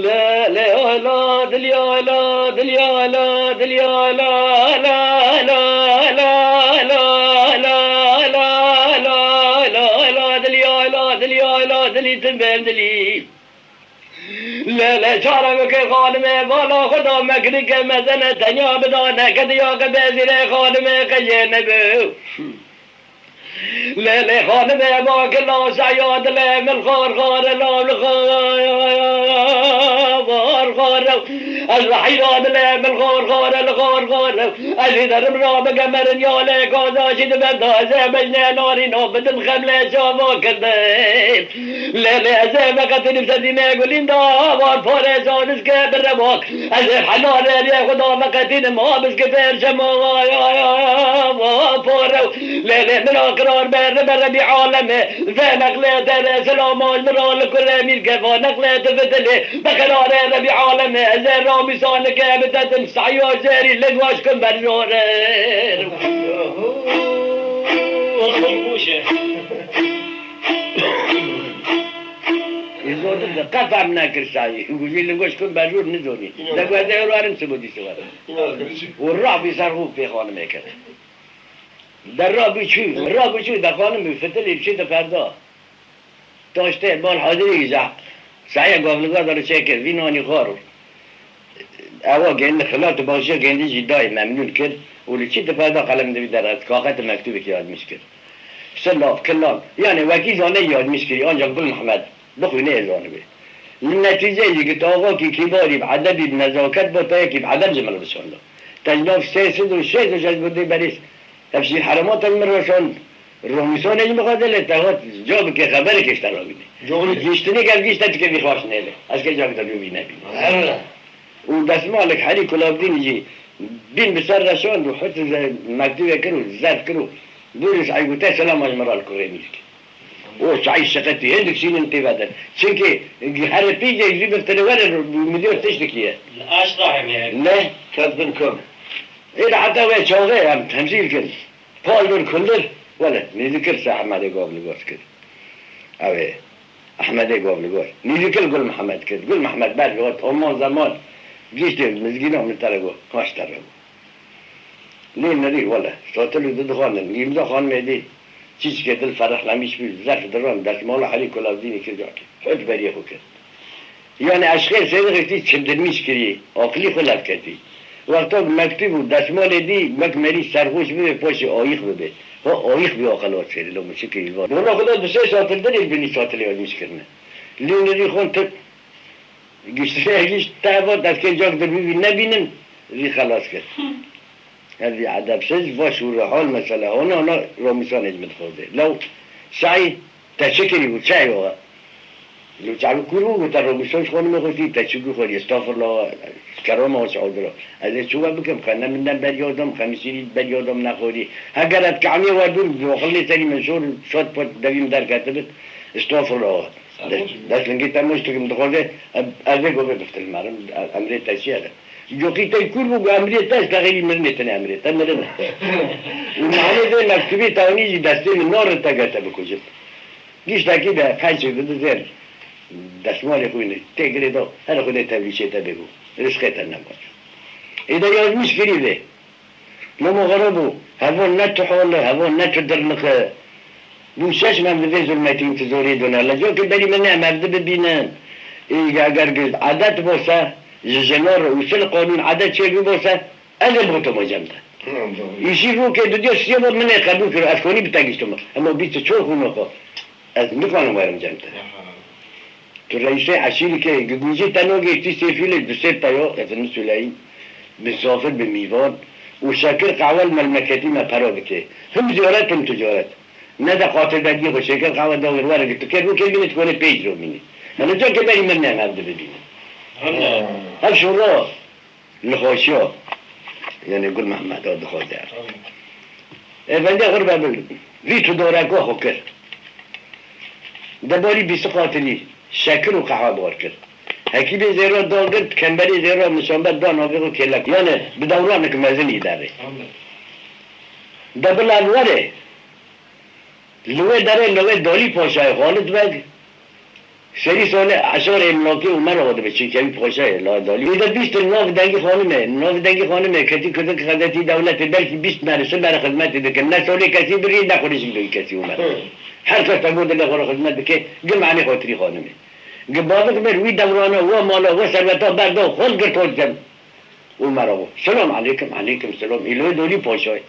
La, la, la, dilya, la, dilya, la, dilya, la, la, la, dilya, la, dilî tim ben dilî. Le, le, çare bike xanime, vala Xweda me kirike mezene tenya bidane, kediya ke bezîre xanime qeyê nebi. Lê, lê xanimê ba kila seya dile min xar xar e, lav li xar xar e. Ez li heyra dile min xar xar e, li xar xar e. Ez ê derim ra bigemerin ya lê gaza jî dibem da ez ê bejnê narîna bidim xem lê çava kirdim. Lê, lê ez ê veqetînim sedî me gulîn da war pare zaniske bi rewak. Ez ê helalê rê xwe da veqetînim, ha biske perçema va, ya, ya, ya, va, pare. Lê, lê min a qirar be, ribe Rebî aleme. Ve neqlê te re selama ji min ra li kurê mîrke va neqlê tu fitilê. Bi qirarê Rebî aleme, ez ê ramîsanike bi te tim, sahya zêrî li gwaşkim berjore. Îzo di qe fehm nekir sayî. Û jî li goş kin berjor nizonî. De ku ez ê ewro erim çi gotî siwar. Û rabî ser xwe pê xanimê kir. De rabî çû, rabî çû de xanim bi fitilî çi de perda. Taştê bal hazirî za. Saya gavliga da çêkir, vî nanî xwar. Ewa gêndi xilat û bajiya gêndî jî dayê memnûn kir û li çi di peyda qelem di vî derhet kaxet û mektûbekî yadmîş kir. Silav, kilam, yanî wekî zanê yadmîş kirî, ancak Gul Mehmed bixwîne ê zanibê. Li netîceyê jî git avakî kîbarî bi edebî bi nezaket bo tayekî bi edeb ji min re dişanda. Te ji nav sê sed û şêst û şeş gundê berêz. Ev jî herema te ji min re şand. Romîsanê ji min re de lê te hat ca bike xeberekê ji te re bîne. Coxlî. Gihiştinê gel gihişte dike vî xwaş nêle. Ez ke cak de bî vî nebîne. Û desmalek herî Kulabdînî jî bîn bi ser re şand û hut ze-, mektûbê kir û zerf kir û bûrî Saîd gote, selama ji min re li kurê mîrkê. O Saîd şiqetî, hindik şînin tê veder. Çimkî herê pî jê jî bi tine were mudîr tiştekî ye. Aşqa hemî. Ne? Ket bin kom. Ê de heta wê çaxê em temsîl kirin. Pal bir kundir, wele, nêzîkir se Ehmedê Gavligor kir. Ew ê, Ehmedê Gavligor. Nêzîkir Gul Mihemed kir. Gul Mihemed ber got, homa zeman, giştê mizgîna min te re got, kaş te re got. Lê nerî, wele, sotil û didixwanin, Gîmza Xanimê dî, çîçikê dil ferehlemîş bû, zerf diran, destmala herî Kulabdînî kir cakê. Hut beriyê xwe kir. Yani eşqê sêdixê tî çimdirmîş kirî, aqilî xwe levketî. Wexta mektûb û desmalê dî, wek merî serxoş bibe, paşê ayîx bibe. Ha ayîx bî aqil hat sêrî, lo min çi kirî va. Dola xwe da du sê satil dirê binî satilê yadmîş kirine. Lê nirî xon tip. Gişt, gişt, te vat, ez kê cak di vî vî nebînim, vî xelas kir. Ev vî edebsiz, va şûrê hal mesele hona, hona Romîsanê ji min dixwaze. Lew Saî, te çi kirî bû, çi eyo we? Lê çavî kûr bû, gote Romîsan ji xanimê xwe tî, te çi gû xwerî, estağfurullah, kerama we çi odira. Ez ê çi we bikim, xwe ne min ne berya dam, xwe min şîrî berya dam nexwerî. Heger ez kaniyê we dûr, doxilnê serî min şor, şot pot devî min derketibit, estağfurullah. Dest, dest lingê te moştikim dixwaze, ez, ez ê govê biftilmerim, emrê te çi ye de? Coqî te kûr bû, emrê te ji te xeyrî mirinê tine emrê te mirin. Û manê vê mektubê te anî jî destê min nare te gete bikujim. Giştekî de qençê dide zêr. Destmalê xwînê tê girê da, her Xwedê tevlîçê te bê bû. Rizqê te nebû. Êde yazmîş kirî vê. Loma xera bû, hevan ne tu hol e, hevan ne tu dirnix e. Bû şeş mev li vê zulmetî û tu zorê done. Li cokê berî min ne em hevdi bibînin. Ê, eger gi edet bo se, ji jinar û sil qanûn edet çêbî bo se, ez ê bixutimo cem te. Hı, doğru. Îşî rûkê dudiya siyê bo min ê qebûl kir, ez konî bi te giştimo. Ema bîst û çar xûna xwe, ez nikanim werim cem te. Aha. Tu reîsê eşîrî ke, gi gûjî te nagê tî sêfîlê du sê peya, efendim Süleyî, bi zafir, bi mîvan û şekir qehwe li memleketî me pera bike. Him ziyaret, him ticaret. Ne de xatir dergî xwe şekir qehwe dawir were gi tu kê rûkê bînî, tu konê pênc ro bînî. Hene cokê berî min ne em hev dibibînin. Hev şûro. Li xweşiya, yanî Gul Mehmed, o dixwaze. Efendi xwe be bil, vî tu doreka xwe kir. Debarî bîst qatilî, şekir û qehwe bar kir. Hekî bê zêra dagirt, kemberê zêra mişanbet da navê xwe kêlek. Yanî bi dewranek mezin î derê. De bila li werê, Li wê derê, li wê Dalî Paşayê Xalid Beg, serî solê eşarê Emlakê û Mera dibe, çinkevî Paşayê la Dalî. Êde bîst li nav dengî xanimê, nav dengî xanimê, ketî Kurdek xezetî dewletê, belkî bîst merisi bere xizmetê dikin. Ne solê kesî birî, ne xurî ji doyî kesî û Mera. Hı. Her kes te got dilê xwe re xizmet dike, gi manê xatirî xanimê. Gi bavik bir wî dewrana, wa mala, wa serweta berda, xol girt hol cem. Û Mera got, "Selam aleykum, aleykum selam." Îlo Dolî Paşayê.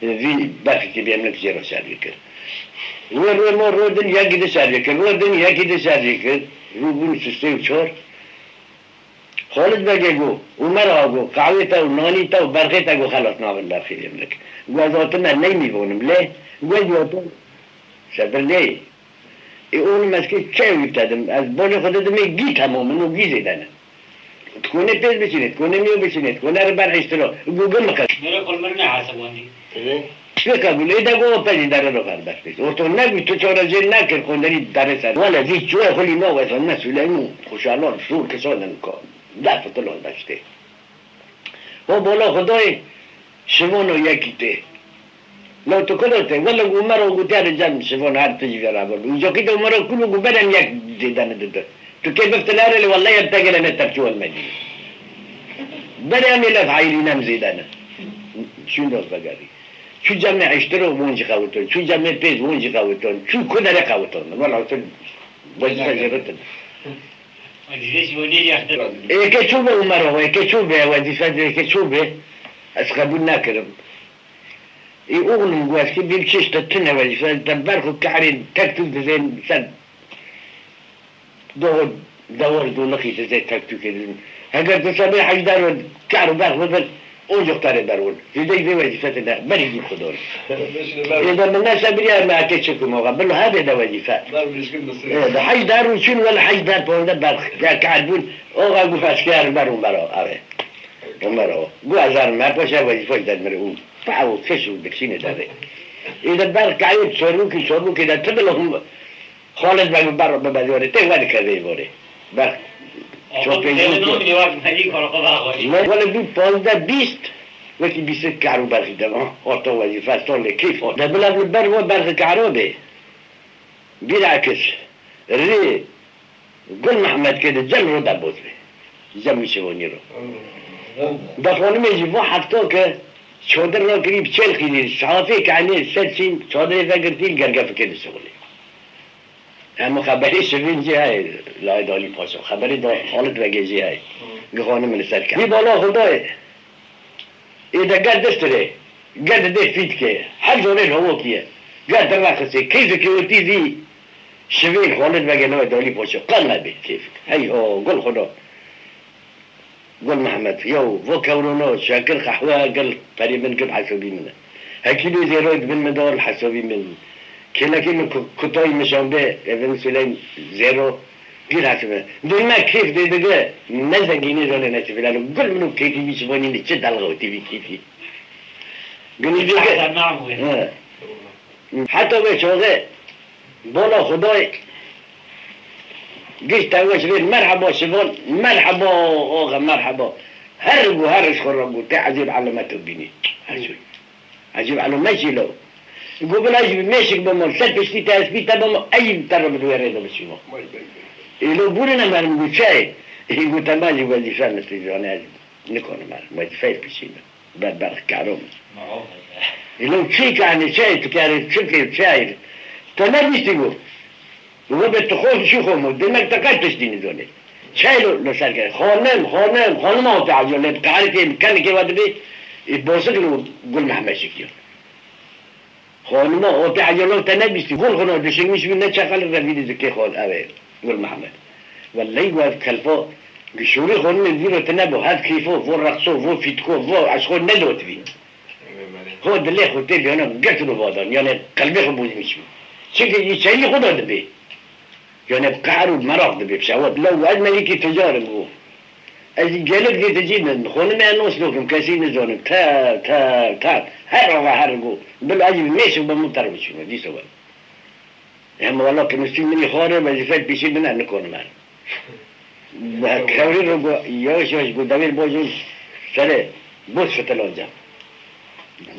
Vî berxikî bê emlek jê re şerî kir. Wê rê ma rê din yekî di şerî kir, rê din yekî di şerî kir. Rû bûn sê û çar. Xalid Begê got, Umer axa got, "Qehwê te û nanî te û berxê te got xelas nabin berxê emlek." Got, "Ez hatime ney mîvonim lê." Got, "Ez hatim sebir lê." Ê oğlum, ez kê çayo wî bitedim. Ez bolê xwe didimê gî temom in û gî zêde ne. Dikone pêz biçinê, dikone miyo biçinê, dikone re ber hiştiro. Gugim miqe. Mere xwe mir ne hesabandî. Vê qebûl, ê de go pezî dere ro ver ber pêz. Orto ne bî, tu çare jê nekir, konderî dere ser. Wele zî çûye xulî na wesa ne Süleyman, xuşalan, şûr kisanin ka. Def tilan deştê. Ho bola Xwedayê, şivono yekî tê. Lew tu kul tê, wele Umero gotiya de cem şivon her tijî vera bol. Ucakî de Umero kul û berem yek zêdene dide. Tu kê biftin here lê wellay em te gele ne tepçû welmedî. Berê em ê lev hayîrî nem zêdene. Çûn dost vegerî. Çû cemê eştiro won jî xewiton. Çû cemê pêz won jî xewiton. Çû ku dere xewiton. Wela tu wezîfe jê bitin. Êke çû be Umero, êke çû be, wezîfe êke çû be, ez qebûl nakirim. Ê oğlum, got, ez kê bêm çeşte tune wezîfe, te berx û kehrê tek tûk dizên ser doxo dewar dûnixî dizê tek tûkê dizin. Heger tu sebê hejdar û kehr û berx bibin, Oncuk tarê berwin. Zêdeyî vê wezîfetê de berî gî xwe dor. Êde min ne sebiriya me eke çi kum oxa. Bilo hevê de wezîfe. Ê, de hej dar û çûn wele hej dar ponde berx. Ya kar bûn. Oxa gu feskiyar ber û mero. Ave. Û mero. Gu azar me poşe wezîfe der mire û. Pa û keş û dikşînê derê. Êde berx kayê çormukî çormukê de ti bilo hum. Xalid Beg bi ber bi bezorê tê we dike vê borê. Ber çopê ne wele bî pazdeh bîst wekî bîst kar û berxî de orta wezîfe sol lê keyf o. De bila bi ber we berxi karo bê. Bilakis rê Gul Mehmed ke de cem ro de boz bê. Cem şivonî ro. Da xanimê jî va hefto ke çadir rakirî bi çêl xîlî safê kanê ser çîn çadirê vegirtî gergefikê de şivolê. Hemû xeberê şivîn jî heye, layê Dalî Paşa. Xeberê da Xalid Begê jî heye. Hı. Gixanê min li ser ket. Wî bala Xwedayê. Ê de ger distirê. Ger didê fîtkê. Her zorê lawokî ye. Ger direxisê. Keyzikê wetî zî. Şivîn Xalid Begê navê dalî poço. Qan me bê kêfik. Hey ho, gul Xudo. Gul Mehmed. Yow, vo kewrono, şekir qehwe, gul perê min, gul hesabî min e. Hekî bê zêroyê dibin min dal hesabî min. Kêlekê min ku-, kutayî min şan bê, evin Süleym zêro, gul hesabî min. Dil me kêf dê digi, ne zengînê zane ne çi filan. Gul min û kêfî wî şivanî ne çi dalga û tîvî kêfî. Gul digi. He. Heta vê çaxê, Bala Xwedayê giş te weş vê merheba şivan, merheba oxe, merheba. Her gu her ji xwe re gu tê ecêb elemet û bînî. Ecêb. Ecêb elemet jî lo. Gu bila jî mêşik bimo, ser piştî te espî te bimo, ey te re bi wê rê de biçîmo. Vay, vay, vay. Êlo bûrine merim gu çayê. Ê gu te ma jî wezîfe min tê zane ez nikonim merim. Wezîfeyê pişî min. Bedbext karo min. Îlo çi kanî çi tu karî çi kê çi ayîr. Te ne bîstî bû. Webe tu xo şî xo mu. Demek te qet tiştî nizonê. Çay lo, lo ser kere. Xonim, xonim, xonima o te aciyo lê. Karî kê, kemî kê wa dibî. Ê bosik lo Gul Mehmed şikiyo. Xanima, o te ecelo te nebîstî. Gul xuna dişinmiş bî, ne çeqel revî dizikê xwe ev ê. Gul Mehmed. Welley gu ev kelpa, gi şûrî xanimê vîro tine bo, hev keyfo, vo reqso, vo fîtko, vo eşqo nedotibî. Ho dilê xwe tê biyana girtin û vadan, yani qelbê xwe bozmiş bî. Çimkî yî çeyî xwe da dibê. Yani bi qehr û meraq dibê bi şewat. Lew ez melîkî ticar im û ez gelek zêde cî min, xonimê ez nas nakim, kesî nizanim. Tev, tev, tev. Her ava her go. Bil ez mêşim be min ter biçûme, dîsa we. Hem wala ki nusî min xare, wezîfe pêşî min e, nikonim er. Kewrî ro go, yavaş yavaş go, dewêr bojûn serê, boz fitilanca.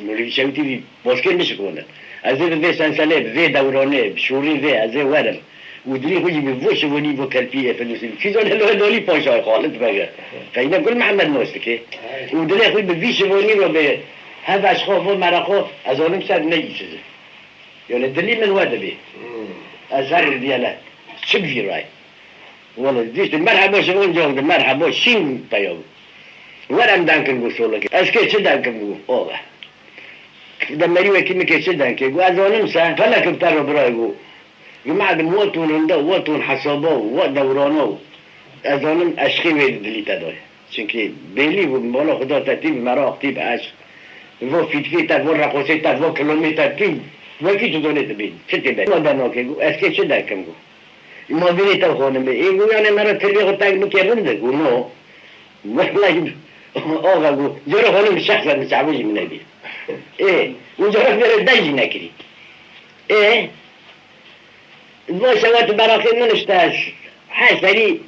Nûrî Şewitî vî boskê min şikone. Ez ê bi vê senselê, bi vê dewranê, bi şûrî vê, ez ê werim. Û dilê xwe jî bi vê şivanî, vê kelpî, efendim, fîzanê lo dolî paşa Xalid Bege. Qeyne Gul Mehmed Mostikê. Û dilê xwe bi vî şivanî ro bê, hev ez xwe vê mera xwe, ez alim ser ne îsiz. Yani dilî min we dibî. Hmm. Ez her diyele. Çi bi vî ray? Wele dîştî, merheba şivan cavdi, merheba şîn peya bû. Werem denkin bû solekê. Ez kê çi denkim bû, ove. De merî wekî min kê çi denkê, gu ez anim se, felek bi te re birayê gu. Gu medim, we tûn hinda, we tûn hesaba, we dewrana. Ez anim eşqê wê di dilî te de ye. Çimkî bêlî bû, mala Xuda te tî bi meraq, tî bi eşq. Vo fîtkê te, vo reqosê te, vo kilomê te, tî wekî tu donê dibîn. Çi tê be? Ma dernakê gu, ez kê çi derkim gu. Ma vînê te xanimê. Ê gu, yanê me re terbiyê xwe teng bike, rind e gu, no. Wellahî, axa gu, cara xanim şexsen min çavê jî min nebî. Ê, û cara vere dey jî nekirî. Ê, va şewet beraqê min işte, her serî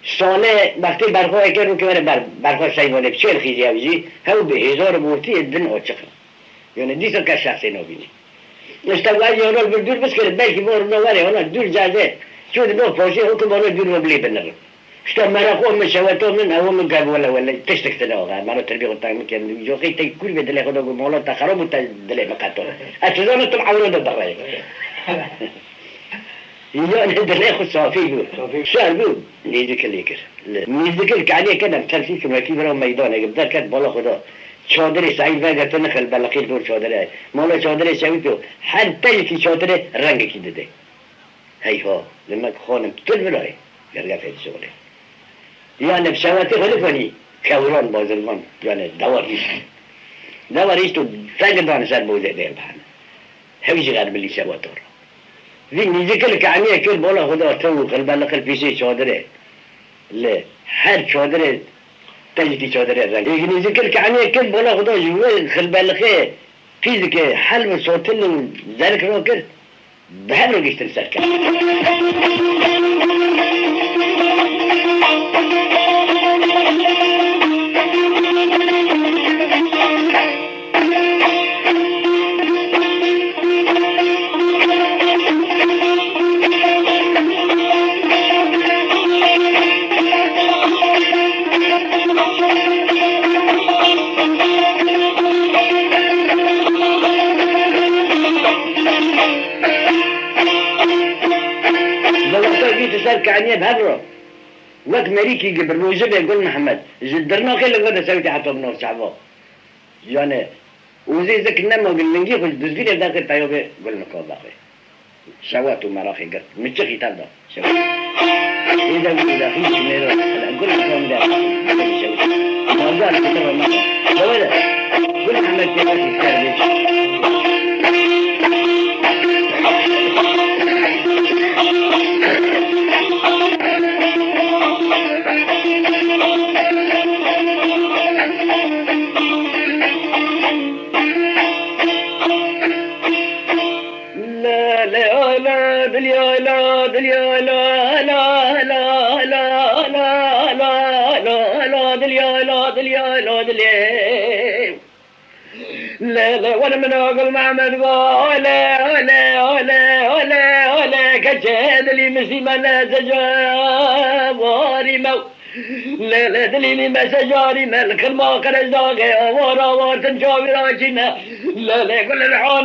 sane wextê berxwe eke rûke were ber, berxwe seyvane, bi çêl xîzî ew jî, hew bi hêzar bortiyê din açiq. Yani dîsa kes şexsê nabînî. İşte ez yana li vir dûr biskir, belkî bo rûna were, yana dûr cazê. Çû di bo paşê hukum ana dûr ve bilê binirim. İşte mereqo min, şeweto min, ew min gel wele wele, tiştik tine oxe. Mera terbiyê xwe teng min kir, joxê te kûr ve dilê xwe de got, mala te xerab û te dilê min qeto. Ez dizanim tu ewro de bireyê. Yani dilê xwe safî bû. Safî. Şer bû, nêzîkê lê kir. Li nêzîkê li kaniyê kir, em tersî simekî vira meydanê, bi derket bala xwe da. Çadirê Seîd vegirtine, xilbeleqî li dor çadirê. Mala çadirê şewît û her teyekî çadirê rengekî dide. Heyha, demek xanim tu li virayê, gergefê dişixulê. Yani bi şewatê xwe nikonî, kewran bazirvan, yani dewar hîşt. Dewar hîşt û vegirdan ser bozê dê bihene. Hew jî xerbilî şewata re. Vî nîzikil kaniyê kir bala xwe da, tew û xilbeleqil pêşê çadirê. Li her çadirê, tejî çadirê reng. Êk nîzikil kaniyê kir bala xwe da, ji wê xilbeleqê qîzikê helb û sotin û zerik rakir, bi hev re gihiştin ser kar. Lewata gît ser kaniyê bi hev re. Wek merîkî gi bi rojibê Gul Mehmed, ji dirnakê li vir de sewtî heta bi nav çava. Yani, ûzê zik nema gi lingî xwe ji dizgîrê derxê peyo bê Gul Mikabaxê. Şewat û meraqê girt. Min çixî tev da. Şewat. Êde wî daxî ji mêro. Hela gul ji wan de. Şewat. Manda li fitir wan. Şewat. Gul Ehmed pêvekî ser bêj. La la la, dilya la, dilya la, la la la, la la la, dilya la, dilya la, dilya. Le le, were min a Gul Mehmed go, ole, ole, ole, ole, ole, keçê dilî min sîme le, seca warî me. Lê lê dilî nî me secarî me, li kirma qerejdaxê awar awar tim çavî rakî me. Lê lê gul li hal.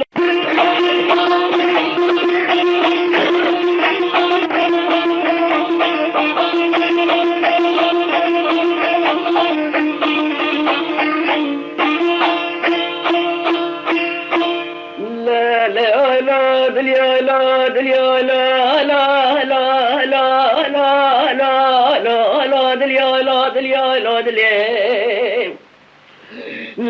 La la la, dilya la, dilya la, la la la, la la la, la dilya la, dilya la, dilê.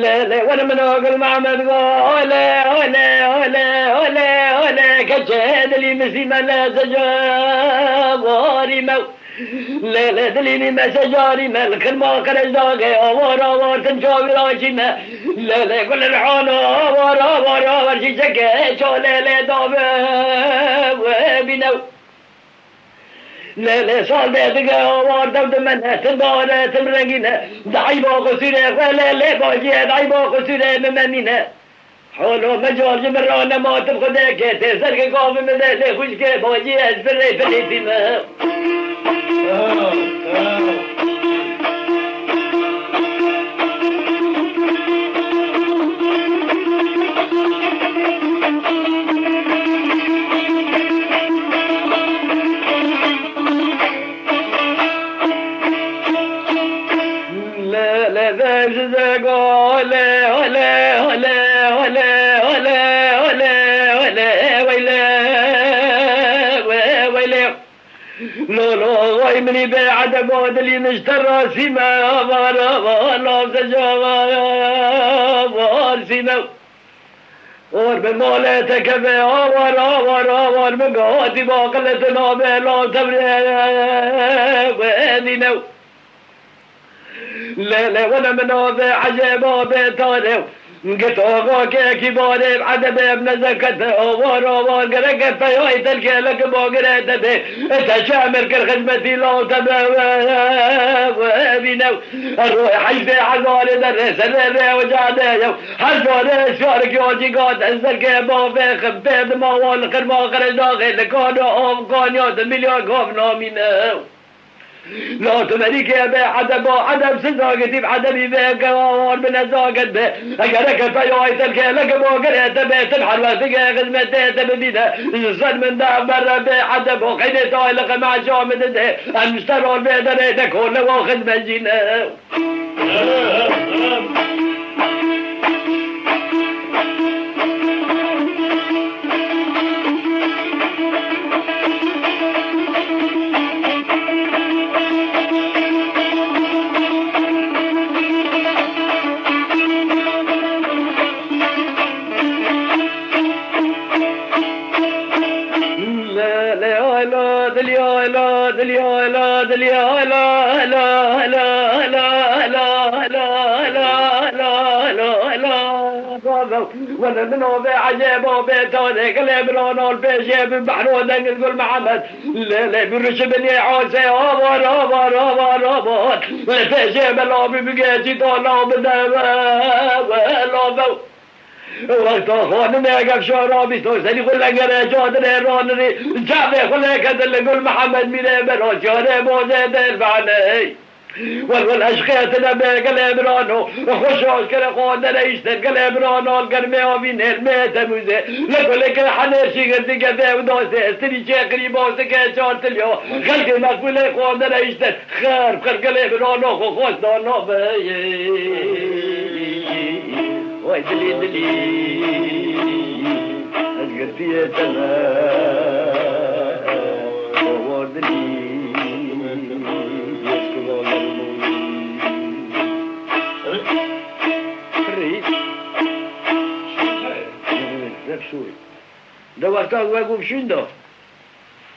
Le le, were min a Gul Mehmed go, ole, ole, ole, ole, ole, keçê dilî min sîme le, seca warî me. Lê lê dilî nî me secarî me, li kirma qerejdaxê awar awar tim çavî rakî me. Lê lê gul li hal awar awar awar, çîçekê çolê lê dabe we bîne. Lê lê sal dê dige awar dew dimene, tim bare tim rengîne. Di eyba qusûrê xwe lê lê bacî ye, di eyba qusûrê min memîne. Holo mecal ji min ra nema, tu bi Xwedê kê tê serkê gavê min de lê xwişkê bacî ez birê birê tîme. Le, le, le, ji ze go, le, le, le, weyle, we, weyle. Lo, lo, vay minî bê edeba dilî min ji te rasî me, avar, avar, la seca, avar, sî me. Or bi malê te keve, awar, awar, awar, min gatî baqile tu nabê, law tevrê wedîne. Lê, lê, wene min navê ecêba bê tarê. Git axa kekî barê, edebê bi nezekete, awar, awar, gereke peyay telkê leke bagirê te bê. Te çi emir kir xizmetî law te be, we, we, bîne. Roy heyfê hezarê derê, serê rê ocadê ye. Her carê şarik ya cî gat, ez derkê bavê xim pê dima wan li qirma qirêjdaxê li kano av kanya di milya gav namîne. La tu merîkê be edeba, edebsiz zagitî bi edebî be, gawar bi nezaket be. Eger eke peyay telkê leke bagirê te be, tim her wextikê xizmetê te bibîne. Ji ser min de berre be edebo, qeydê tay li qemaşa min dide. Em ji te rol bê derê de kole wa xizmet jî ne. La, la, la, dilya, la, dilya, la, dilya, la, la, la, la. Wele min ave ecêba bê tanê, gelê birana li pêşê bi behro dengil Gul Mihemed. Lê, lê, bi rişibinê asê, avar, avar, avar, avar. Li pêşê bela bi bigê çî to law bide, we, we, law be. Wexta xwarinê gefşa rabîsto, serî xwe lengerê çadirê ranirî, çavê xwe lêkete li Gul Mihemed Mîrê bera çarê bozê dervanê. Wel, wel, eşqê tine be gelê birano, xweş aşkere xwe dereyiştin, gelê birano, li germê avînê, li mê temûzê, li kulê ke henê şîgirtî gevê û dostê, stirî çêkirî bosike çar tilyo, xelkê mexfûlê xwe dereyiştin. Xerb, xerb gelê birano xwe xwest da navê. Way dilî, dilî. Girtiye te me, kovardinî, yek kovardinî. Pirî. Zef şûr. De wexta we gû şûn da.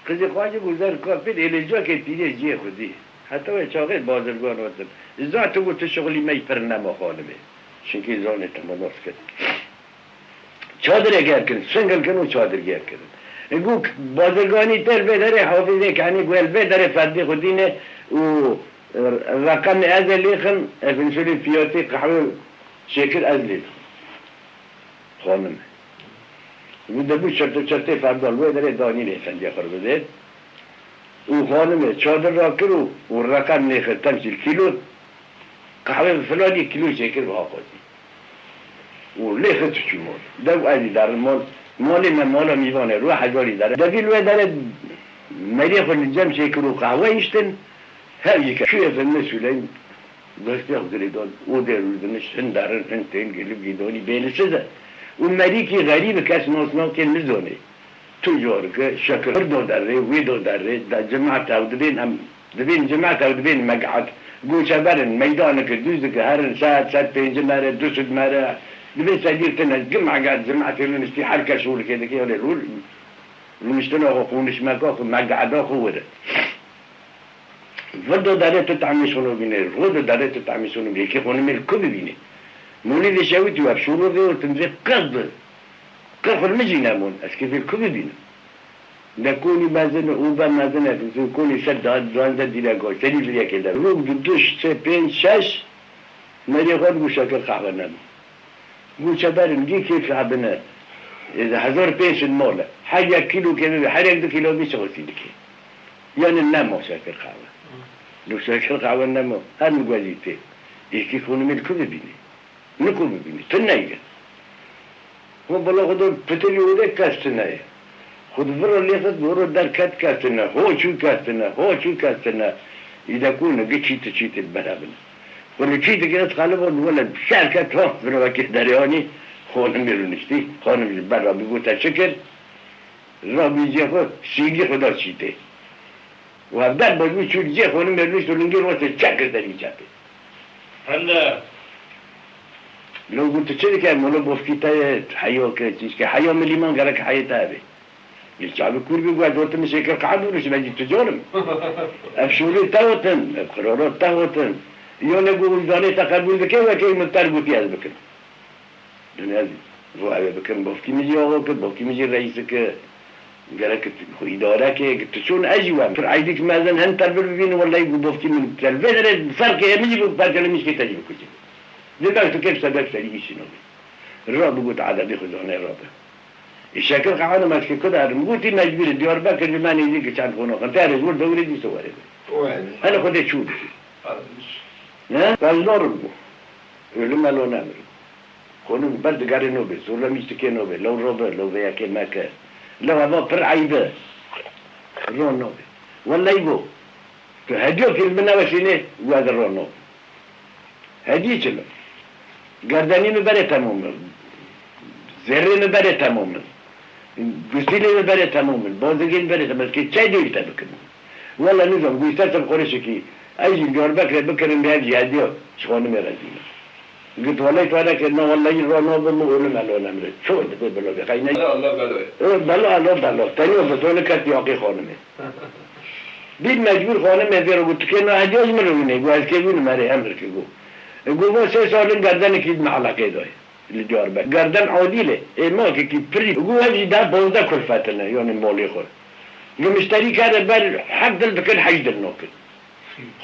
Qizê xwe jî gû zer ka pêt êlê cakê pîrê ciyê xwedî. Heta wê çaxê bazirgan hatin. Ji zan tu gû tu şixulî me yî pir nema xanimê. Çinkî zanê te me nas kir. Çadirê gerkin, singil kin û çadir gerkirin. Gû bazirganî ter vê derê hafizê kenî gû el vê derê ferdê xwedî ne û reqemê ez ê lêxim, ev însulîn fiyatê qehwe şêkir ez lê dixwim. Xanim. Min de bû çirte çirtê ferdal wê derê danînê fendê xwe bidê. Û xanimê çadir rakir û, û reqem lêxir temsîl kîlo qehwe bi filanî kîlo şêkir bi axwazî. Û lêxir tu çû mal. Dew ez îdarim mal. Malê me mala mîvan e. Ruh hezarî dere. Devî li wê derê meriyê xwe li cem şêkir û qehwe hiştin. Hev yî ke. Şûyê filmê Sûleym. Destê xwe girêdan, odê rûdiniş, hin derin, hin tên, gelib gîdonî bêlisiz e. Û merîkî xerîb e, kes nas nakê nizanê. Tu carike şekir vir do derê, wê do derê, de cimat ew dibên em, dibên cimat ew dibên meg'et. Goçeber in, meydanike, dûzike, herin, saet, saet pêncî mere, du sed mere, dibên sedîr tine, gi meg'et, cimatê min istî her kes şûlikê dike, yanê rû, rûniştina xwe, qûnişmeka xwe, meg'eta xwe were. Vir do derê tu tehmî şûno bîne, ro do derê tu tehmî şûno bîne, yekê xonimê li ku bibîne? Molî vê şewitî we şûno vê û tim vê qir bi. Qir xwe li min jî nemon, ez kê vê li ku bibînim? Ne konî mezin, û be mezin e, konî ser da, duwazdeh dîreka, serî vir yekê de. Rûk du, du, sê, pênc, şeş, merê xwe digû şekir qehwe nemo. Goçeberin gî kêf rabine. Ê, hezar pênc sed mal e. Her yek kîlo kê bibe, her yek du kîlo bî çi xwesî dike. Yani nemo şekir qehwe. Lu şekir qehwe nemo. Her min guezî tê. Êkî xonimê li ku bibînî? Ni ku bibînî? Tu neyge. Xwe bala xwe de pitilî were kes tune ye. Xwe di vira lê xist, vira derket kes tune. Ho çû kes tune. Ho çû kes tune. Îde ku ne, gi çî tu çî tê bera bine. Xwe li çî dike ez xaliba wele şer ket ha vira wekê derê anî. Xanim ê rûniştî. Xanim ji ber rabî gote çi kir? Rabî cê xwe sîngî xwe da çî tê. Û hevdeh boj wî çû cê xwe li mêrnûş û lingê rastê çek kir derî çepê. Hende. Lo got, tu çi dike? Molo bofkî te ye, heyo ke çîşke. Heya min lîman gerek heyê te hebe. Li çavê kûr bî got, gotim şêkir qehwe bû, ji me jî tu car im. Ev şûrê te hotin, ev qirara te hotin. Yo ne got, wijdanê te qebûl dike, wekî min ter gotî ez bikim. Dinya vo ev bikin, bofkî min jî ava kir, bofkî min jî reîs dike. Gerek tu xwe îdare ke, tu çûn ez jî wem. Pir eydîk mezin hin telvir bibînin, wellahî got bofkî min telvir re ferqê min jî bi pergelê min jî te jî bikujî. Di ber tu kêf sebeb serî îşî nabî. Ra bi got edebî xwe zane ra bi. Îşekir qehane me ki kuda erim. Gotî mecbûr Diyarbekir ji me nêzîk çend qonaxin. Te rê zor dewrê dî sewere bi. Hele xwe de çû dikî. Ne? Bezdor bû. Ölüm elo nemir. Xonûk ber digerê nobê, zorlemîş dikê nobê, lew robe, lew vê yekê meke. Lew eva pir eybe. Ron nobê. Wellay go. Tu hediyo kî li min neweşînê, we de ron nobê. Hedî çi li? Gerdenî min berê temom in. Zerrê min berê temom in. Gusîlê min berê temom in. Bozigê min berê temom in. Kê çay dêrî te bikin. Wela nizam, guyî ser ser xorişikî. Ez jî Diyarbekirê bikirin, bi hev jî hediyo. Ji xanimê re dînim. Got, "Welay tu hele kir, na welay ro nabim û ölüm elo nemre." Ço dibe bilo be, xeyne. Allah, Allah, belo. E, belo, elo, belo. Teniyo bi dolu ket yaqî xanimê. Bir mecbur xanimê vê ro got, "Tu kê na hediya ji min re wîne?" Got, "Ez kê wînim, erê, emir ki," got. E, got, "Va sê salin gerdenekî me eleqê dayê." Li Diyarbekir. Gerden adîl e. Ê makekî pirî. Got, "Ev jî da bonzdeh kulfetine, yani malê xwe." Li mişterî kere ber heft dil dikin, heşt dil nakin.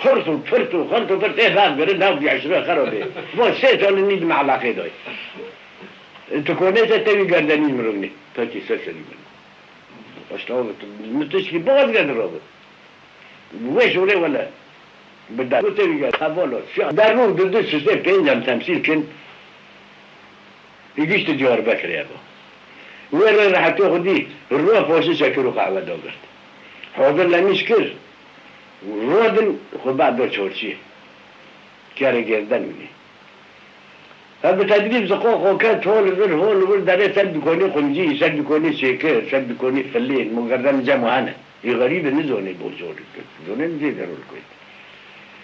Xirt û firt û xirt û firt, ê bav girin, nav dî eşre xerabê. Va sê salin nî di me eleqê dayê. Tu konê te tevî gerdenî min rûnî. Pekî ser serî min. Başta tu, min tişkî boğaz geldi rabin. Wê şûrê wele. Bi der. Got tevî geldi. Hevala. Şa. Der rû di du sisê pênc em temsîl kin. Ê giştî Diyarbekirê eva. Wê rê rehetê xwe dî, rû poşê şekir û qehwe dagirt. Hazir lemîş kir. Rodin xwe berde çorçiyê. Kerê gerden wînî. Ev bi tedrîb ziqo xo ket, hol vir, hol vir, derê ser dikonê qumcî, ser dikonê şêkir, ser dikonê filên, mo gerdan cem hene. Ê xerîb e, nizonê bo zor. Zonê nizê derol koyt.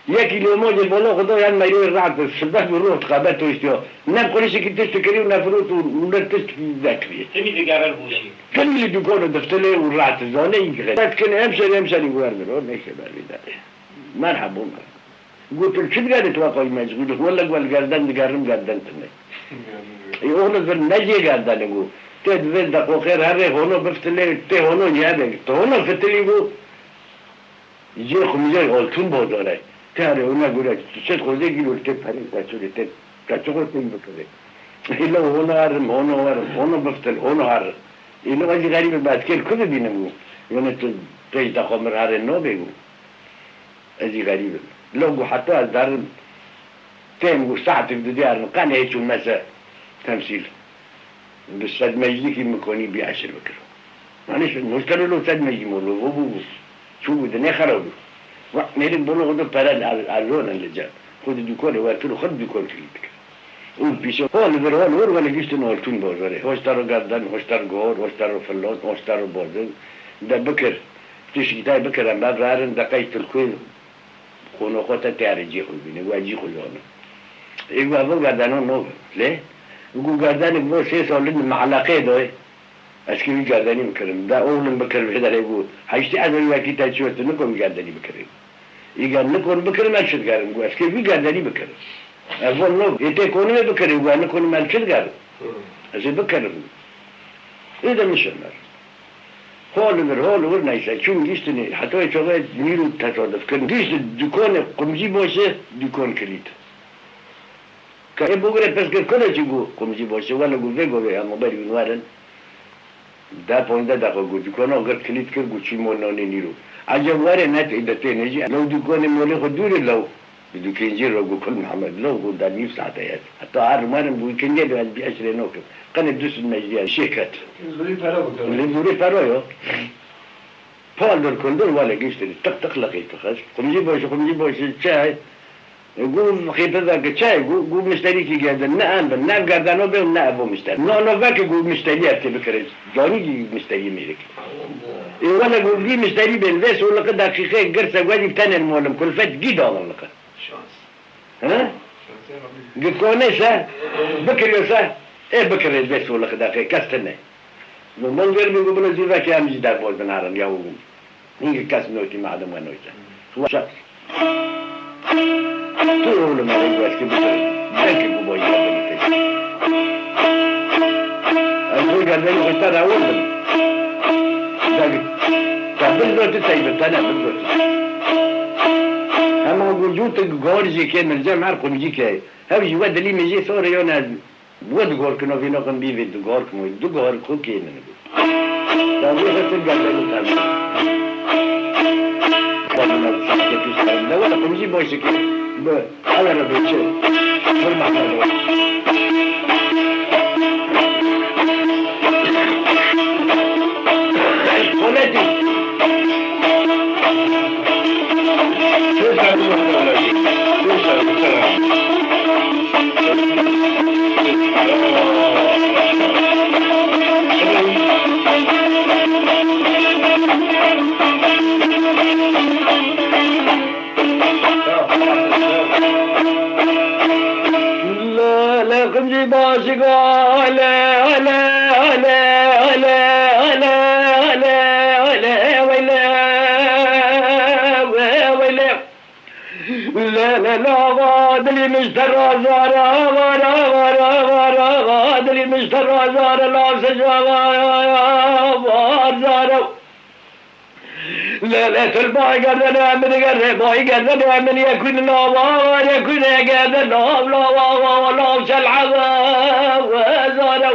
Yekî lomocê bolo xudo yan meyroyê rahat, sibeh bi ruh dixabe toştiyo. Ne qurişekî tişt kirî û ne firot û ne tişt dekirî. Timî digerir boşî. Timî li dukon û diftilê û rahat zonê yî gixê. Etkin hemşerî hemşerî wer mir o, neyse bervî derê. Merhaba, merhaba. Gotin, çi digerê tu waqayî mecbûr? Wele gel gerden digerim gerden tine. Ê oğlu vir ne cê gerdenê gu. Tê divê deqoqê herê hono biftilê, tê hono yebe. Tu hono fitilî gu. Cê xumcey oltun bozore. Tê herê ona gure, tu çet xozê gîlo tê perê, te çurê tê, te çi xo tê bikirê. Îlo hono herim, hono herim, hono biftil, hono herim. Îlo ez jî xerîbim, ez kêr ku bibînim gu. Yone tu pêş de xo mir herê nobê gu. Ez jî xerîb im. Lo gu heta ez derim, tên gu saetek di diyarin, qenê çû mese temsîl. Bi sed meclîkî min konî bî eşir bikir. Manî şi, muşkil lo sed meclî molo, vo bû bû. Çû bû dinê xera bû. Va, mêrik bolo xwe do pere al-, alon li cem. Xwe di dukonê wer kir û xwe di dukon kilît dikir. Û pîşe hol vir, hol vir, wele giştin oltun bozorê. Hoştaro gerdan, hoştar gor, hoştaro filot, hoştaro bozin. De bikir. Tişkî tay bikir, em bev rarin, de qey tilkuê. Kono xwe te teyarê cî xwe bîne, we cî xwe zane. Ê we evo gerdano no be. Lê, gu gerdanik vo sê sal li me eleqê doy. Ez kê wî gerdenî bikirim. De oğlum bikir vê derê gu. Heştê ezer wekî te çiyo tu niko wî gerdenî bikirî. Îger nikon bikirim ez çi digerim gu. Ez kê wî gerdenî bikirim. Ez von no. Ê tê konî wê bikirî gu. Ez nikonî me çi digerim. Ez ê bikirim. Ê de min şemer. Hol vir, hol vir neyse. Çûn giştinê. Heta wê çaxê nîro tesaduf kirin. Gişt dukonê qumcî boşe, dukon kilît. Ka ê bogire pes kir, kule çi gu qumcî boşe. Wele gu vê govê ya moberî wîn werin. De ponzdeh deqa gu dukona girt kilît kir gu çî mo nonê nîro. Eceb were net ê de têne jî. Lew dukonê molê xwe dûrê lew. Bi dukên jî re got, Kul Mihemed, lo got, da nîv saete ye. Heta her rimarim bû, îkindiyê de ez bî eşrê nokim. Qenê du sed mecliya şêket. Zûrî pere bikir. Li zûrî pere yo. Paldir kuldir wele giştî, tiq tiq liqî tixist. Qumcî boşî, qumcî boşî, çay. Got, xîpizeke çay, got, got, mişterîkî gerdin, ne em bin, ne gerdano bê û ne evo mişter. No, no, veke got, mişterî ev tê bikire. Canî jî mişterî mêrik. Ê wele got, vî mişterî bên, vê soliqi deqîqê girse, wezî tenên molim, kulfet gî dawin liqi. Şans. He? Şansê Rabî. Gikone se, bikiriyo se, ê bikirê vê soliqi deqê, kes tine. Min ver bî got, bila zî veke em jî derboz binarin, ya û hîngî kes notî, madem we note. Şans. Tu oğlum, hele gu eşkê bikir. Belkî gu boyî ya bikir. Ez gu gerdenî xwe te rawirdim. Dagit. Te bin zoti teybi, te ne bin zoti. Hema gu cû tu gor jî kê min cem her qumcî kê. Hev jî we dilî min jê sore yo ne. Bo digor kino vîno xim bî vê digor kimo, digor ku kê min bû. Ya wê xetin gerdek û tevî. Xwendina û şahkê pîs xerim. De were xim jî boşikê bi ala re bêçe. Bir mahmur. Xonetî. Lê, lê, qimcî başik, ale, ale, weyle, weyle. Lê, lê, lê, ava, dilî min ji te razar e, ava, ava, dilî min ji te razar e, lav seca, ava, zar e. Lê, lê, til bay gerdene min digere, bay gerdene min yekûn lav, ava, yekûn gerde lav, lav, ava, lav şel, ava, zar e.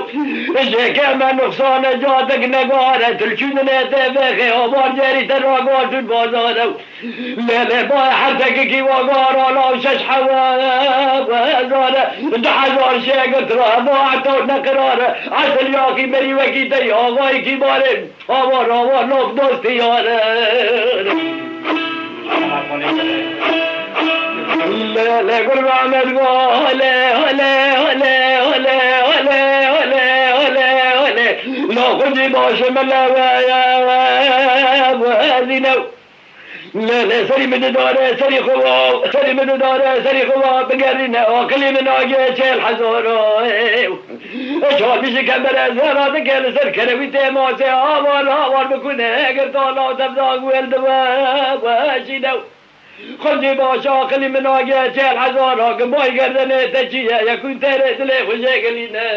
Jê ke me nuqsane catek negare, til çûdine te vexê, avar cerî te ragatûn bazar e. Lê, lê, bay her tekikî wagara law şeş hewe, zare, du hezar şegirtira, ba heta neqirare, esil yaxî berî wekî te, agayî kîbarê, avar, avar, laf dostî yare. Lê, lê, gurbe Ahmet va, lê, lê, lê, Xwecî baş e mele we, we, we, zîne. Lê, lê serî min didare, serî xwe wa, serî min didare, serî xwe wa bigerîne, aqilî min nagê çêl hezaro. Çar bijî kembere zera dike li ser kerewî tê masê awar, awar bikune, eger tala tevda guel dibe, we jî ne. Xwecî baş aqilî min nagê çêl hezara, gimay gerdenê te çi ye, yekûn têrê dilê xwe jê gelîne.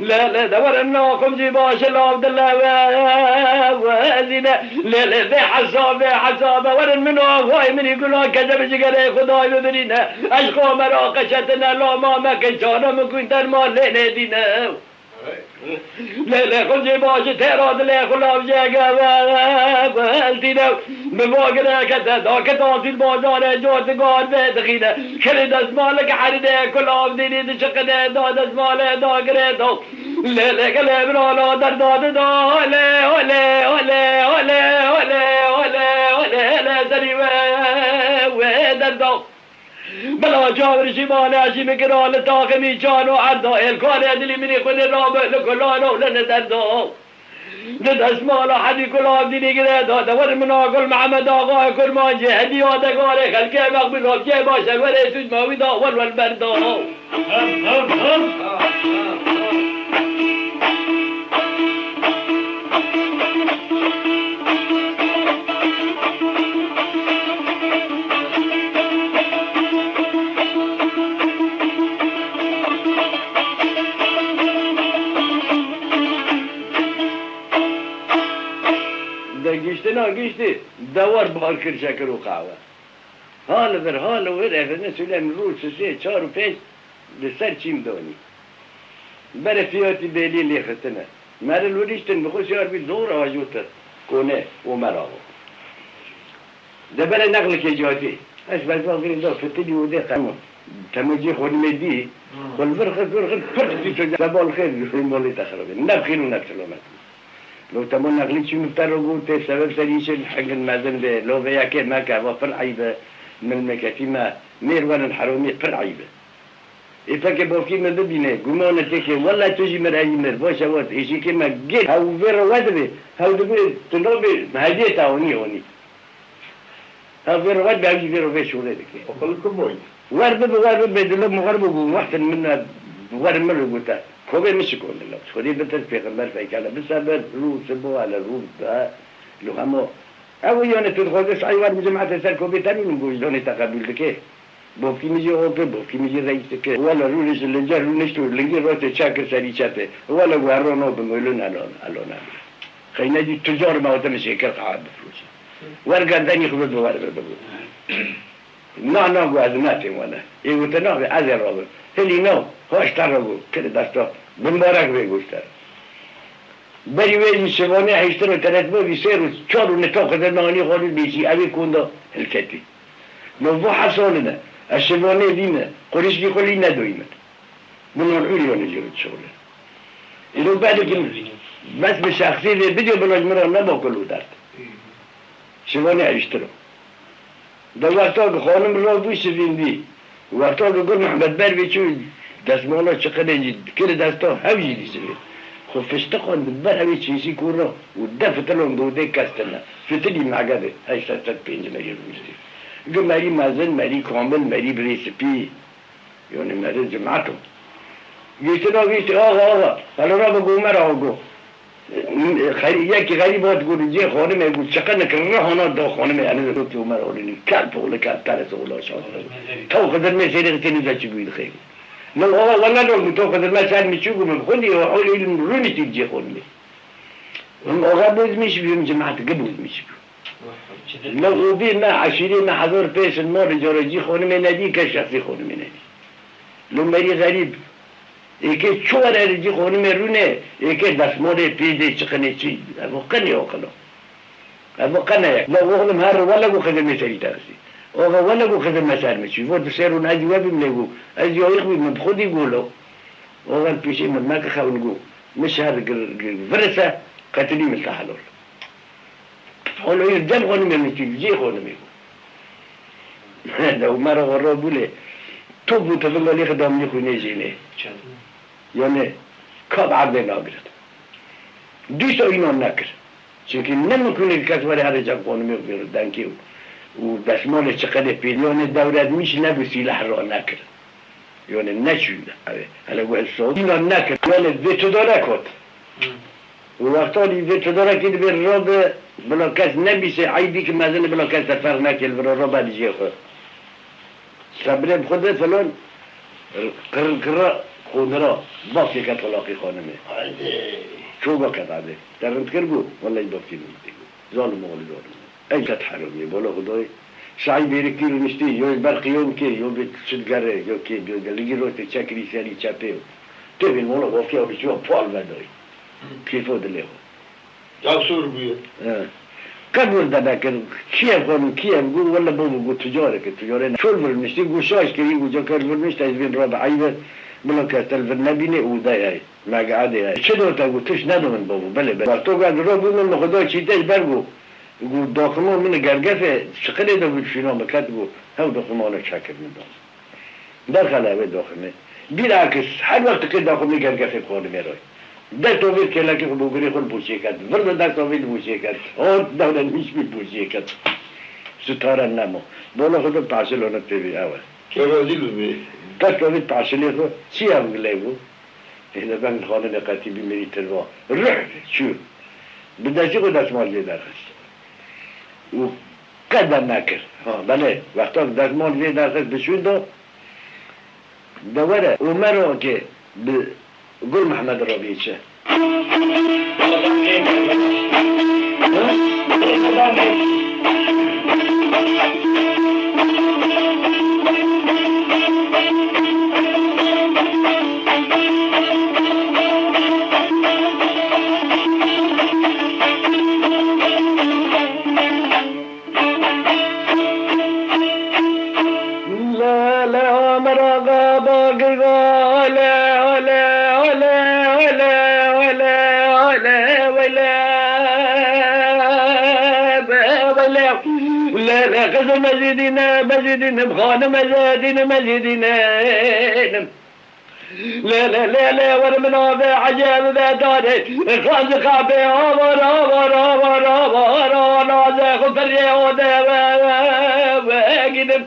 Lê, lê, de werin na xumcî baş lav dile we, we zîne. Lê, lê, bê hesab, bê hesab, werin min o, vay minî gula kece bi cigerê Xwedayê bibirîne. Eşqa me ra qeşetine, lama me ke çara min kûn derman lê nêdîne. Lê, lê, xumcî baş têra dilê xwe lav jege we, we, we, eltîne. Bi bagireke te da ke tantî di bazarê cor digar vê dixîne. Kirê destmalek herî dê kulav dînî diçiqine da destmalê da girê da. Lê lê gelê birala derda dida. Olê, olê, olê, olê, olê, olê, olê, lê serî we, wê derda. Bila çavirişî mane jî min kira li taximî çano erda. Êlkanê dilî minî xwinî rabe li kulano li li derda. Di destmala hedî kulav dînî girê da, de wer min a Gul Mihemed Axayê Kurmancî, hediya degarê xelkê mexbûl û cê baş e, werê sûc ma wî da, wel wel berda. De giştina giştî, dewar bar kir şekir û qehwe. Ha li vir, ha li wir, efendim, Süleyman rû sisê, çar û pênc li ser çîm donî. Berê fiyatî bêlî lê xistine. Meril wir îştin, bi xwe şiyar bî zor ajotir. Kone û merav. De berê nexlikê cihazî. Ez belba girê da fitilî û dê qemo. Temo cê xwe nimê dî. Hmm. Xwe li vir xir, vir xir, pir xir, ço ca. Sebal xêr, molê te xirabê. Nev xêr û nev selamet. Lo temo nexlî çî nifte ro got, tê sebeb serî çi hingin mezin bê. Lo vê yekê meke, va pir eyb e. Milmeketî me, mêr werin heromî pir eyb e. Ê pekê bavkî min bibîne, gumane têkê, wele tu jî mir eyî mir, baş e wat, êşîkê me gêr, hew vê re we dibe, hew dibe, tu nabê, hediyê te onî onî. Hev vê re we dibe, hew jî vê re vê şûrê dike. Aqil ku boy? Wer bibe, wer bibe, dilo muxer bû, wextin min e, wer min re gote. Kovê min şikon dilo. Xwedê bitir pêxember feykele, bi seber, rû, sibo, hele rû, be, lo hemo. Ew yanê tu dixwaze saî wer bi cemaetê ser kovê te rûnin, gojdonê te qebûl dike. Bavkî min jî ope, bavkî min jî reîs dike. Wele rûnişt, li cem rûnişt û lingê rastê çekir serî çepê. Wele ku herro no bi mûlûn elon, elon elon. Xeyne jî tucar me hate min şêkir qehat bifroşe. Wer gerdenî xwe bi wer bi bû. Na, na, ku ez natêm wele. Ê wite nabe, ez ê rabim. Hilî no, hoş te re bû, kiri desta. Bimbarek bê goşter. Berî wê jî şivanê hiştin û teretbû vî sêr û çar û nita xwe de nanî xwarin bêjî, ew ê konda hilketî. No va hesal ine. Ez şivanê dîme, qurişkî xwe lî nedoyî min. Bi non ûrî yanê jê şixule. Îro belkî bes bi şexsî vê bidyo bila ji min re nema kul û derd. Şivanê hiştin o. De wexta ku xanim rabû şivîndî, wexta ku Gul Mehmed ber vê çû destmala çiqinê jî kir desta hev jî dî sivî. Xwe fiştiqand ber evê çêşî kûr re û de fitilon godê kes tune. Fitilî mege de heşt sed pêncî merî rûniştî. Gi merî mezin, merî kamil, merî birê spî. Yanî merê cimat o. Giştina giştî, axa, axa, hele rabe go me ra go. Xerî-, yekî xerîb hat got, cê xanimê got, çiqe nikirine hana da xanimê, ene de got, Omer Holînî, kelp oğlu kelp, teres oğlu aşağı. Taw Xizir me sêrê xitê niza çi bûyî dixê. Lem axa, wela lol, taw Xizir me ser mi çi got, min xwendî, o Holî ilim rûniştî cê xanimê. Min axa bozmiş bû, min cemaat gi bozmiş bû. Li Obê me, eşîrê me hezar pêş in, malê carajî xonimê nedî, kes şexsî xonimê nedî. Li merî xerîb, êkê çi were li cî xonimê rûne, êkê destmalê pê dê çiqinê çi, evo qenê oxilo. Evo qene ye. La oxlim her wele ku xizimê serî te xistî. Oxa wele ku xizim me ser mi çî. Vo di sêr û nezî we bîm lê ku. Ez yayîq bîm, min bi xwedî golo. Oxa pêşê min meke xewin ku. Min şer gir, gir, virise, qetilî min te helol. Holo yir dem xonimê min çî, cê xonimê bû. De Umar Oğurlu bûlê. Top bû tevinga lê xidamî xwînê jênê. Çend? Yani, Ka bi erdê nagirin. Dîsa înan nekir. Çimkî ne mimkûn e kes were herê cem xanimê û vêr denkê û, û desmalê çiqedê pêlî, yanê dewredmîş nebû sîleh ra nekir. Yanê neçû, ew ê, hele wê saw înan nekir. Yanê vê tu dare kot. Û wexta lî vê tu dare kî divê rabe, bila kes nebîse, eybî ki mezin e, bila kes te ferq neke, li vira rabe dijê xwe. Sebrê bi xwe de filan, qir qira, xonira, basê ket xulaqî xanimê. Haydi. Çoga ket erdê. Te rind kir got, wellahî bavkî min dî got. Zalim oğlu zalim. Ey ket heramî, bala Xwedayê. Saî bêrik tî rûniştî, yo ber qiyom kê, yo bê çi digerê, yo kê, yo de ligî roj tê çekirî serî çepê. Tê bîn wala xoftiya bi çiwa pal vedayî. Kêfo dilê xwe. Çavsor bûye. He. Qebûl de nekir. Kî ye xwe min, kî ye? Got, wele bavo, got, tucareke, tucarê ne. Çol vir niştî, got, şaş kirî, got, ca ker vir nişte, ez bên rabe eybe, bila kes te li vir nebîne, û de ye. Me ge ade ye. Çi do te? Got, tişt nedo min bavo, belê, belê. Wexto got, ez rabû min, min xwe da çîtej ber got. Got, daxima min gergefê, çiqilê de got, şîna min ket, got, hew daximana çekir min da. Derxele wê daximê. Bîrakis, her wext qê daximê gergefê xanimê re. Dest avêt kêlekê xwe bo birê xwe li boçê ket. Vir de dest avêt li boçê ket. Hat dewre nîşmî boçê ket. Sitare nema. Bola xwe de paşilone pê vî ew e. Kerazî li vê. Dest avêt paşilê xwe. Çi ev gilê bû? Hêde ben xanimê qetî bî mirî tirva. Ruh çû. Bi destî xwe destmal lê derxist. Û qede nekir. Ha, belê, wexta dezmal vê derxist bi çûn de, de were, Omer o ke bi Gul Mehmed re bê çi? Lê, lê, qizim mezidîne, mezidînim, xanim mezidînim, mezidînim. Lê, lê, lê, lê, wer min ave ecel ve dare. Xan ji xapê avar, avar, avar, avar, avar, naze xwe ferê ode ve, ve, ve, gidim.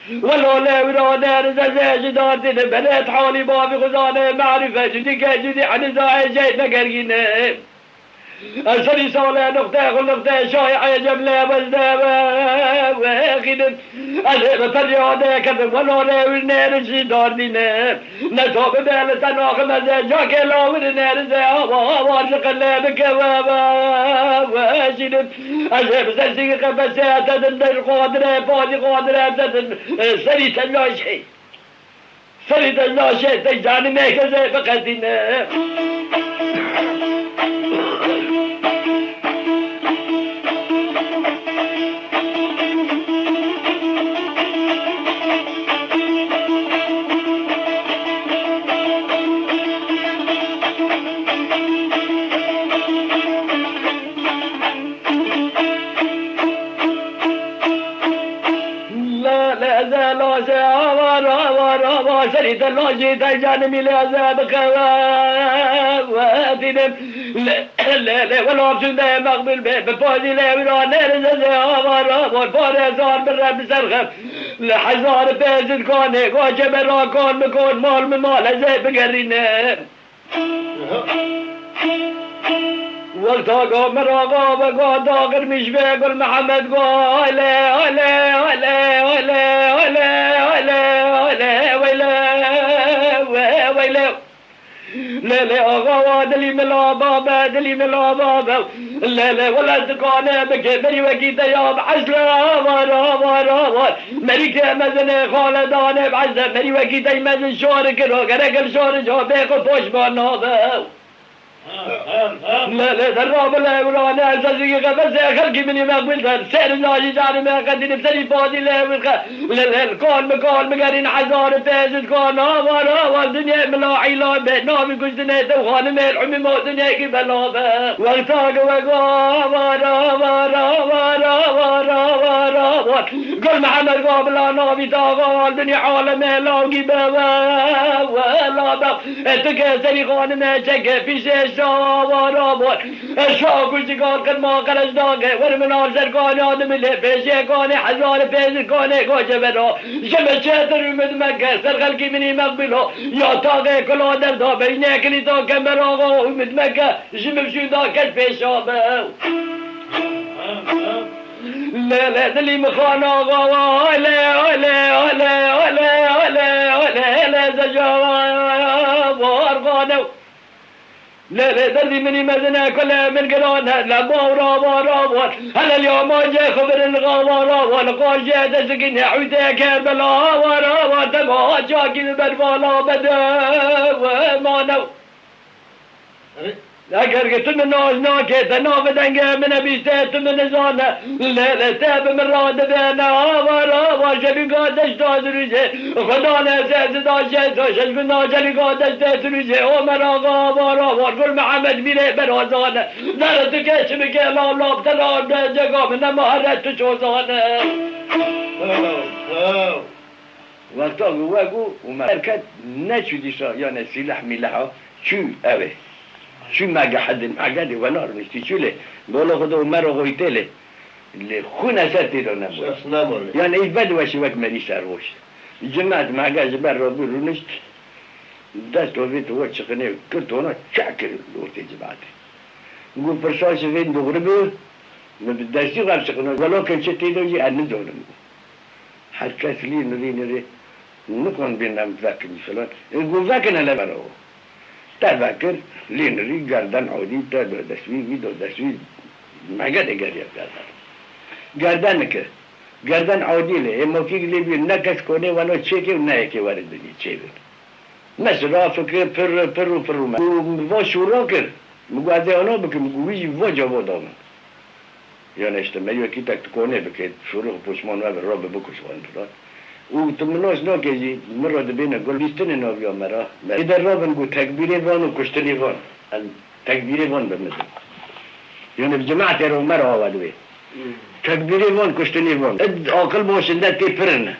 Welo lê wira der zeze ji dartine belet halî bavî xwe zane marîfe cudî ke cudî eniza ecey negergîne. Ez serî sale nuqte xwe nuqte şayê ecem lê wezde ve, ve, xînim. Ez ê bi feryadê ketim, welo lê wir nêrin jî dardîne. Ne to bibe li te naxim ez ê, cakê lawir nêrin zê, awa, awa, ji qelê bike ve, ve, ve, şînim. Ez ê bi sersî qefesê te din, der xadire, padî xadire te din, serî te laşê. Serî te laşê te canimê kezê biqedîne. La, la, la, la, se, avar, avar, avar, serî te lajî te canimî lê ez biqewe, we dînim. Le, le, le, wela çunde meqbul be, bi pazî lê wira nerize ze, avar, avar, pare zar bi re bi serxe. Le hezar pêzid kane, goce be ra kon bi kon, mal mi mal ez ê bigerîne. Wexta go miraga ve go dagirmîş ve Gul Mihemed go, ale, ale, ale, weyle, we, weyle. Lê, lê, axa wa dilî min ava be, dilî min ava be. Lê, lê, wele dikane bike, merî wekî te ya bi esle, avar, avar, avar. Merî ke mezin e xaledanê bi esle, merî wekî te mezin şor kiro, gerek li şor ca bê xwe poşman nabe. Lê, lê, derra bile, wila ne, ez ez qefesê xelkî min ê meqbul der. Ser zajî canê me qedînim serî padî lê wî xe. Lê, lê, kal mi, kal mi gerîn hezar pêzid kal. Avar, avar, dinyê mila îla be. Navî kuştinê te xanimê umî ma dinyê ki bela be. Wexta ki wego avar, avar, avar, avar, avar, avar. Gul Mihemed Gabila navî taxa al dinya aleme lawgî be we we la be. Tu ke serî xanime çeke pîşê şawa rabon. Şa kuştikan qirma qereç dake wer min al serkane adimile pêşê kane hezar pêzir kane goce beno. Ji me çetir ümid meke ser xelkî minî meqbilo. Ya taxe kula derda beynekirî ta kemeraxa ümid meke. Ji min şû da kes pêşa be. Lê, lê, dilî min xana gawa, lê, lê, lê, zeca war xanew. Lê, lê, derdî minî mezine kule min girane, le bawra, wara, war. Hele liyama jê xibirin gawa, rawa, li qajê de zikine, hûtê Kerbela, wara, war, dema çakî li bervala bede, we manew. Eger ki tu min nas nake, te navê dengê min e bîste, tu min nizane. Lê, lê te bi min ra dibêne, avar, avar, jelîka deşta dirûjê. Xuda ne se zida şeşta şeş gunda jelîka deştê dirûjê. Omer Axa, avar, avar, Gul Mihemed Mîrê berazane. Zere tu ke çimike lav lav te lav de cega min nema here tu çozane. Wexta ku we ku Omer ket neçû dîsa, yani sîleh mîleha, Çû ew ê. Çû mege hedin, mege dê wela rûniştî çû lê. Bolo xwe de Omer oxoytê lê. Lê xwîne ser tê de nebû. Şexs nemole. Yani î bed weşî wek merî serhoş. Cimet mege ji ber robû rûnişt. Dest ovê tu we çiqinê kir tona çek kir ortê cimetê. Gu pirsa ji vê doğru bû. Min bi destî xwe çiqino. Welo ke çi tê de jî ez nizanim. Her kes lê nirî nirî. Nikon bên em vekin filan. E, gu vekin hele bero. Te vekir, lê nirî gerden odî, te do destwî, wî do destwî. Mege de geriye gerden. Gerden nike. Gerden odî lê, e, mokî lê bî, ne kes konê weno çêkê û ne yekê were dinî çêbin. Mesela fikir pir, pir û pir û me. Û va şûra kir. Min got, ez ê ana bikim, min got, wî jî va cevab da min. Yani işte me yekî tek tu konê bike, şûrix û poşman webe, rabe bikuş wan filan. Û tu min nas nake jî, min re dibêne gul bîstinê naviya me ra. Me êde rabin got tekbîrê van û kuştinê van. Em tekbîrê van bimizin. Yani bi cemaetê re me re awa dibê. Tekbîrê van, kuştinê van. Id aqil başinde tê pirine.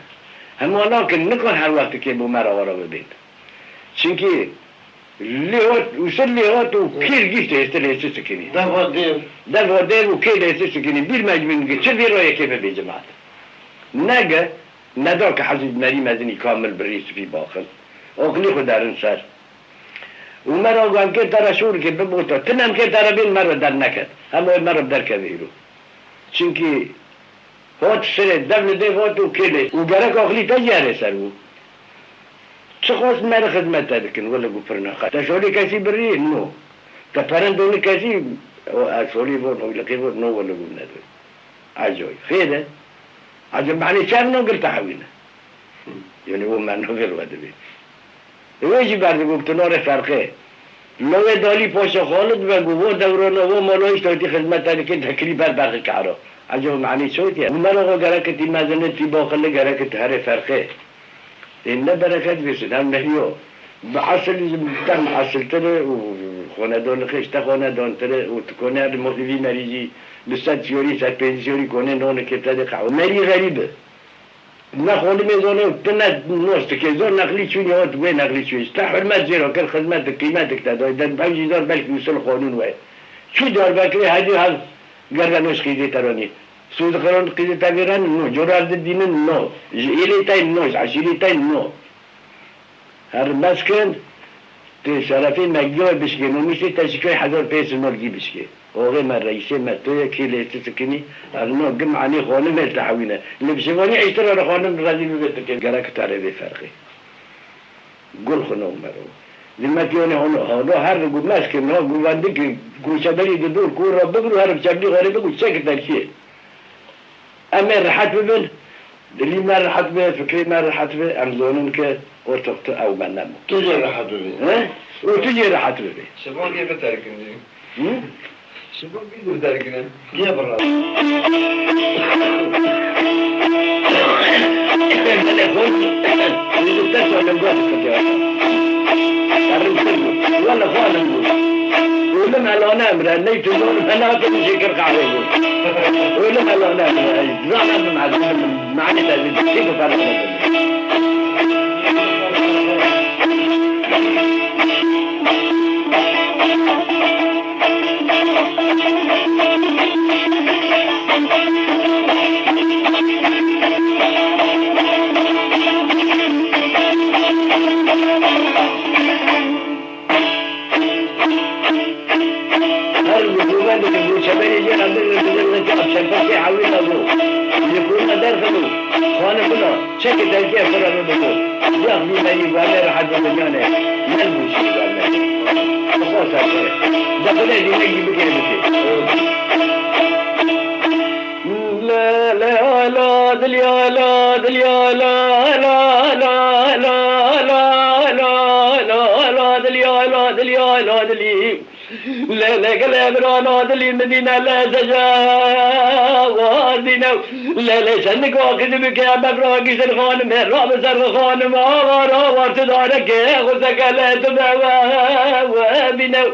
Hema nakin, nikan her wextikê bo me re awa re bibên. Çimkî lê hat, û ser lê hat û kêl gişt hêstir hêstir sikinî. Deva dev. Deva dev û kêl hêstir sikinî. Bîr mecbûn ki çi vê rayekê bibê cimat. Nege, neda ki hezî merî mezinî kamil birî sifî baxin. Aqilî xwe derin ser. Û me ra wan kê te re şûr ki bibota. Ti nem kê te re bên me re derneket. Hema me re derkeve îro. Çimkî Hat serê dev li dev hat û kêlê. Û gerek aqilî te jî erê ser bû. Çi xwest me re xizmet te dikin, wele ku pir naxwe. Te şolê kesî birî? No. Te perendonî kesî, o, e, şolî von, oyliqî von, no wele ku nedin. Ecoy. Xêr e. Ecem, manê çav no gil te hewîne. Yani o me no vir we dibê. Wê jî berdigo bi tu norê ferqê. Lewê dalî paşa Xalid ve gu vo dewrana vo mala îşte wetî xizmeta dikê tekilî ber berxi karo. Ecaba manî çi wetî ye? Gu mera xwe gerek tî mezin e, tî baxil e, gerek ti herê ferqê. Ê ne bereket vêsin, hem nehiyo. Bi esil jî tem esiltir e û xonedon xêş te xonedontir e û tu konê li molî vî merî jî bi sed sîyorî, sed pêncî sîyorî konê nonê kê te de qehwe. Merî xerîb e. Ne xonimê zone û tu ne nos dikê. Zor neqlî çûnî hot, wê neqlî çûyê. Ji te hurmet jê re kir, xizmetik, qîmetik te dayî. Dem ew jî zor belkî usul qanûn we. Çû darbekirê hedî hev gerden noj qîzê te ranî. Sûd xiron qîzê te vêren no. Corar di dînin no. Ji êlê te no, ji eşîrê te no. Her meskin, tê şerefê me giyoy bişkê, nomîsê te şikay hezar pênc sed morgî bişkê. Oxê me, reîsê me, tu yekî lê tu sikinî, ez no gim anî xonimê te hewîne. Li bi şivanî eştira re xonim rezîl bibe tu kê. Gerek te rê vê ferqê. Gul xwe no mero. Zimmetiyonê hono, hono her gu meskin, no guvendikî, goşeberî di dor ku ra bigru, her bi çevlî xorê bigu, çek derkiyê. Em ê rehet bibin, dilî me rehet be, fikrê me rehet be, em zonin ke ortok tu ew me nebû. Tu jê rehet bibî. He? Û tu jê rehet bibî. Şibokê biterkin jî. Hı? Şibokê biterkin. Yê bira. Belê xwe, û te solim got kitiya. Erin kir bû. Wele xwe elim bû. Olim elane emre, ney tu zor, hena tu jê kir kahve bû. Olim elane emre, zanen Mane de çi guferin. Her mirovê dibin, çeperê jê re bigrin, bigrin, çepekê ewil de bû. Li kurma derxin û xanim bina, çekê telkê xwe re bibin. Yax bî me yî guherne rehet bi binyanê. Mel bû şî guherne. Xwe ser xwe. De xwedê dînek jî bikê bikê. La la la dilya la dilya la la la la la la la la dilya la dilya la dilî. Le le gele birana dilî midîne le seca wazîne. Le le çendika qîzî bike bevra giştir xanime rabe ser xanime avar avar tu dareke xwe sekele tu be we we bîne.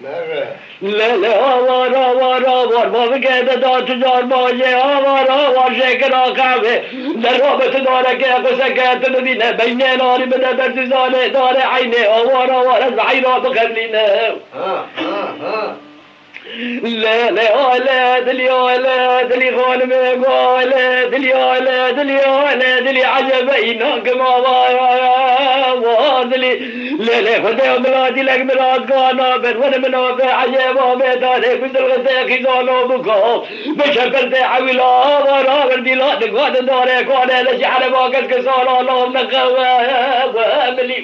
Nere? Le le avar avar avar bavike de da tu car bajê avar avar jekira qehve. Le rabe tu dareke xwe seke tu bibîne beynê narî bide ber tu zanê darê eynê avar avar ez heyra bixemlîne. Ha, ha, ha. Le le ale dilî ale dilî xanimê go ale dilî ale dilî ale dilî ecebe înan kim ava wa dilî. Le le xwedê miladî lek milad gana ber wene min ave eceba bê darê ku zilxitê xîzano biko. Bi şefirtê ewîla ava raber dîla digwa di darê kane le şi ereba kes ke sala lav nexewe we milî.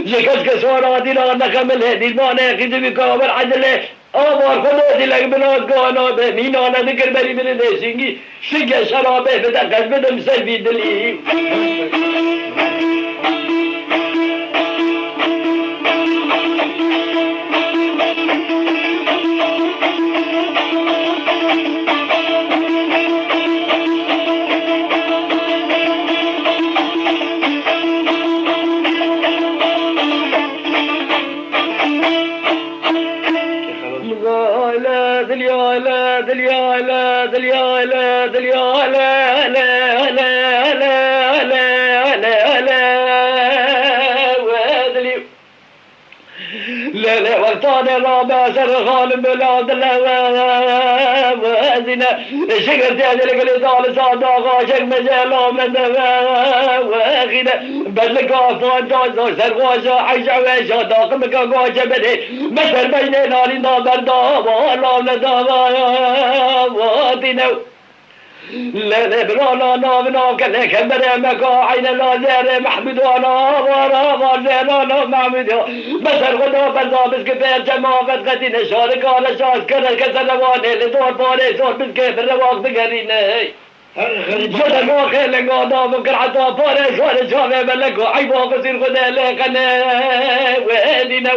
Ji keske sora dîna nexemilê, dîrmanê xîzivî kaber edilê, avar xwe dê dilek binat gana be, mînane dikir berî biri dê şingî, şinge şerabê bide qez bidim ser vî dilî. Lê lê wextanê rabe ser xalim bila dile we zîne. Şigirtê dilgilî dal sada xaşek mecela me de we xîne. Bedlika fantaza serxwaşa eyşa weşa daqimika goşe bedê. Me ser beynê nalîn da berda wa lav ne da wa tîne. Lê lê birana navina kele kemberê me ka eyne la zerê Mehmûd wana vara va zerana Mehmûd ya. Beser xwe da berda bizki pêr cema vet xetîne şarika le şaz kere kese rewanê li dor parê zor bizki bi rewaq bigerîne. Her xerîb. Jede ma xêle gada bikir heta parê şarê çavê beleko eyba qisîr xwe de lê qene wê dîne.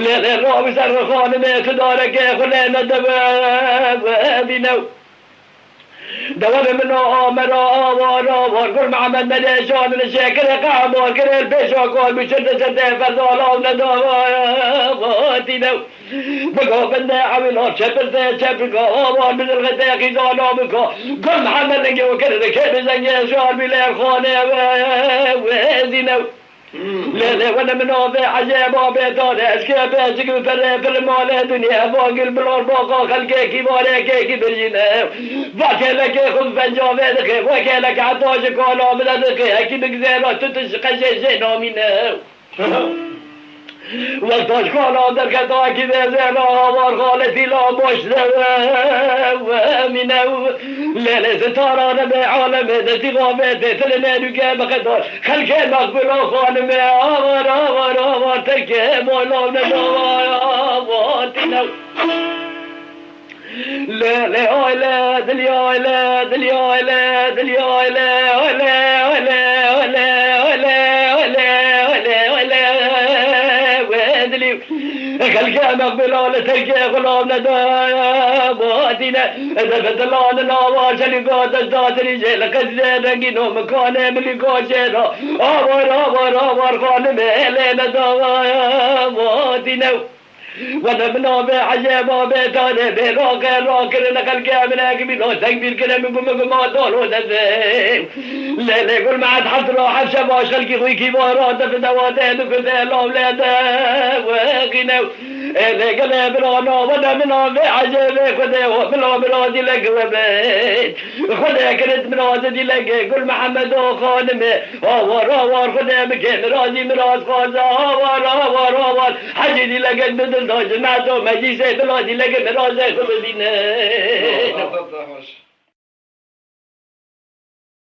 Lê lê rawi ser xanimê tu darekê xwe lê ne debe wê dîne. Dewe bi min a amera awar awar Gur Mihemed me de şan li şekirê qehmar kirê pêşa kar bi çirde çirde ferdala û nedava tîne. Bi gavinde ewî nav çepirte çepirka awar bi zilxite xîzana bika. Gur Mihemed lingê û kirê kê bi zengê şar bî lê xanê we zîne. Lê lê wene min ave eceba bêtane ez kê pêçik bi perê pir malê dinyê va gil bilor boqa xelkekî varekekî birjîne. Va kêlekê xwe bi pencavê dixê we kêlek heta ji kala bide dixê hekî bigzêra tu tu ji qeşê jê namîne. Wexta ji kala derketa kî vê zêra avar xaletî la boş de we mîne. Lê lê sitara nebê alemê destî xwe vê tê tilinê dûke bixetar. Xelkê mexbûla xanimê avar avar avar terkê bola ne dawa avar tîne. Lê lê ay lê dilî ay lê dilî ay lê dilî ay lê ay lê ay lê ay lê ay lê ay lê ay lê ay lê ay lê wê dilî. Xelkê mexbûla li terkê xulam ne dawa avar tîne. Ede bi dilan nava şelîka desta dirîjê li qezê rengîno mikanê milîka şêra. Avar avar avar xanimê lê ne dawa avar tîne. Wele min navê Ecêba bê tarê bê raqê rakirin xelkê min ek bî lo tek bîr kire min gumê guma dalo dezê. Lê lê gul me ez heft ro heft şebaş xelkî xwî kî vara te fi dewa te dikute lav lê de weqîne. Ê lê gelê birana wele min navê Ecêbê Xwedê o bila mirazî lek we bê. Xwedê kirit mirazî dî lek gul Mihemedo xanimê. Awar awar Xwedê bike mirazî miraz xwaza awar awar awar. Hecî dî lege didil da cemato meclîsê bila dî lege mirazê xwe bibîne.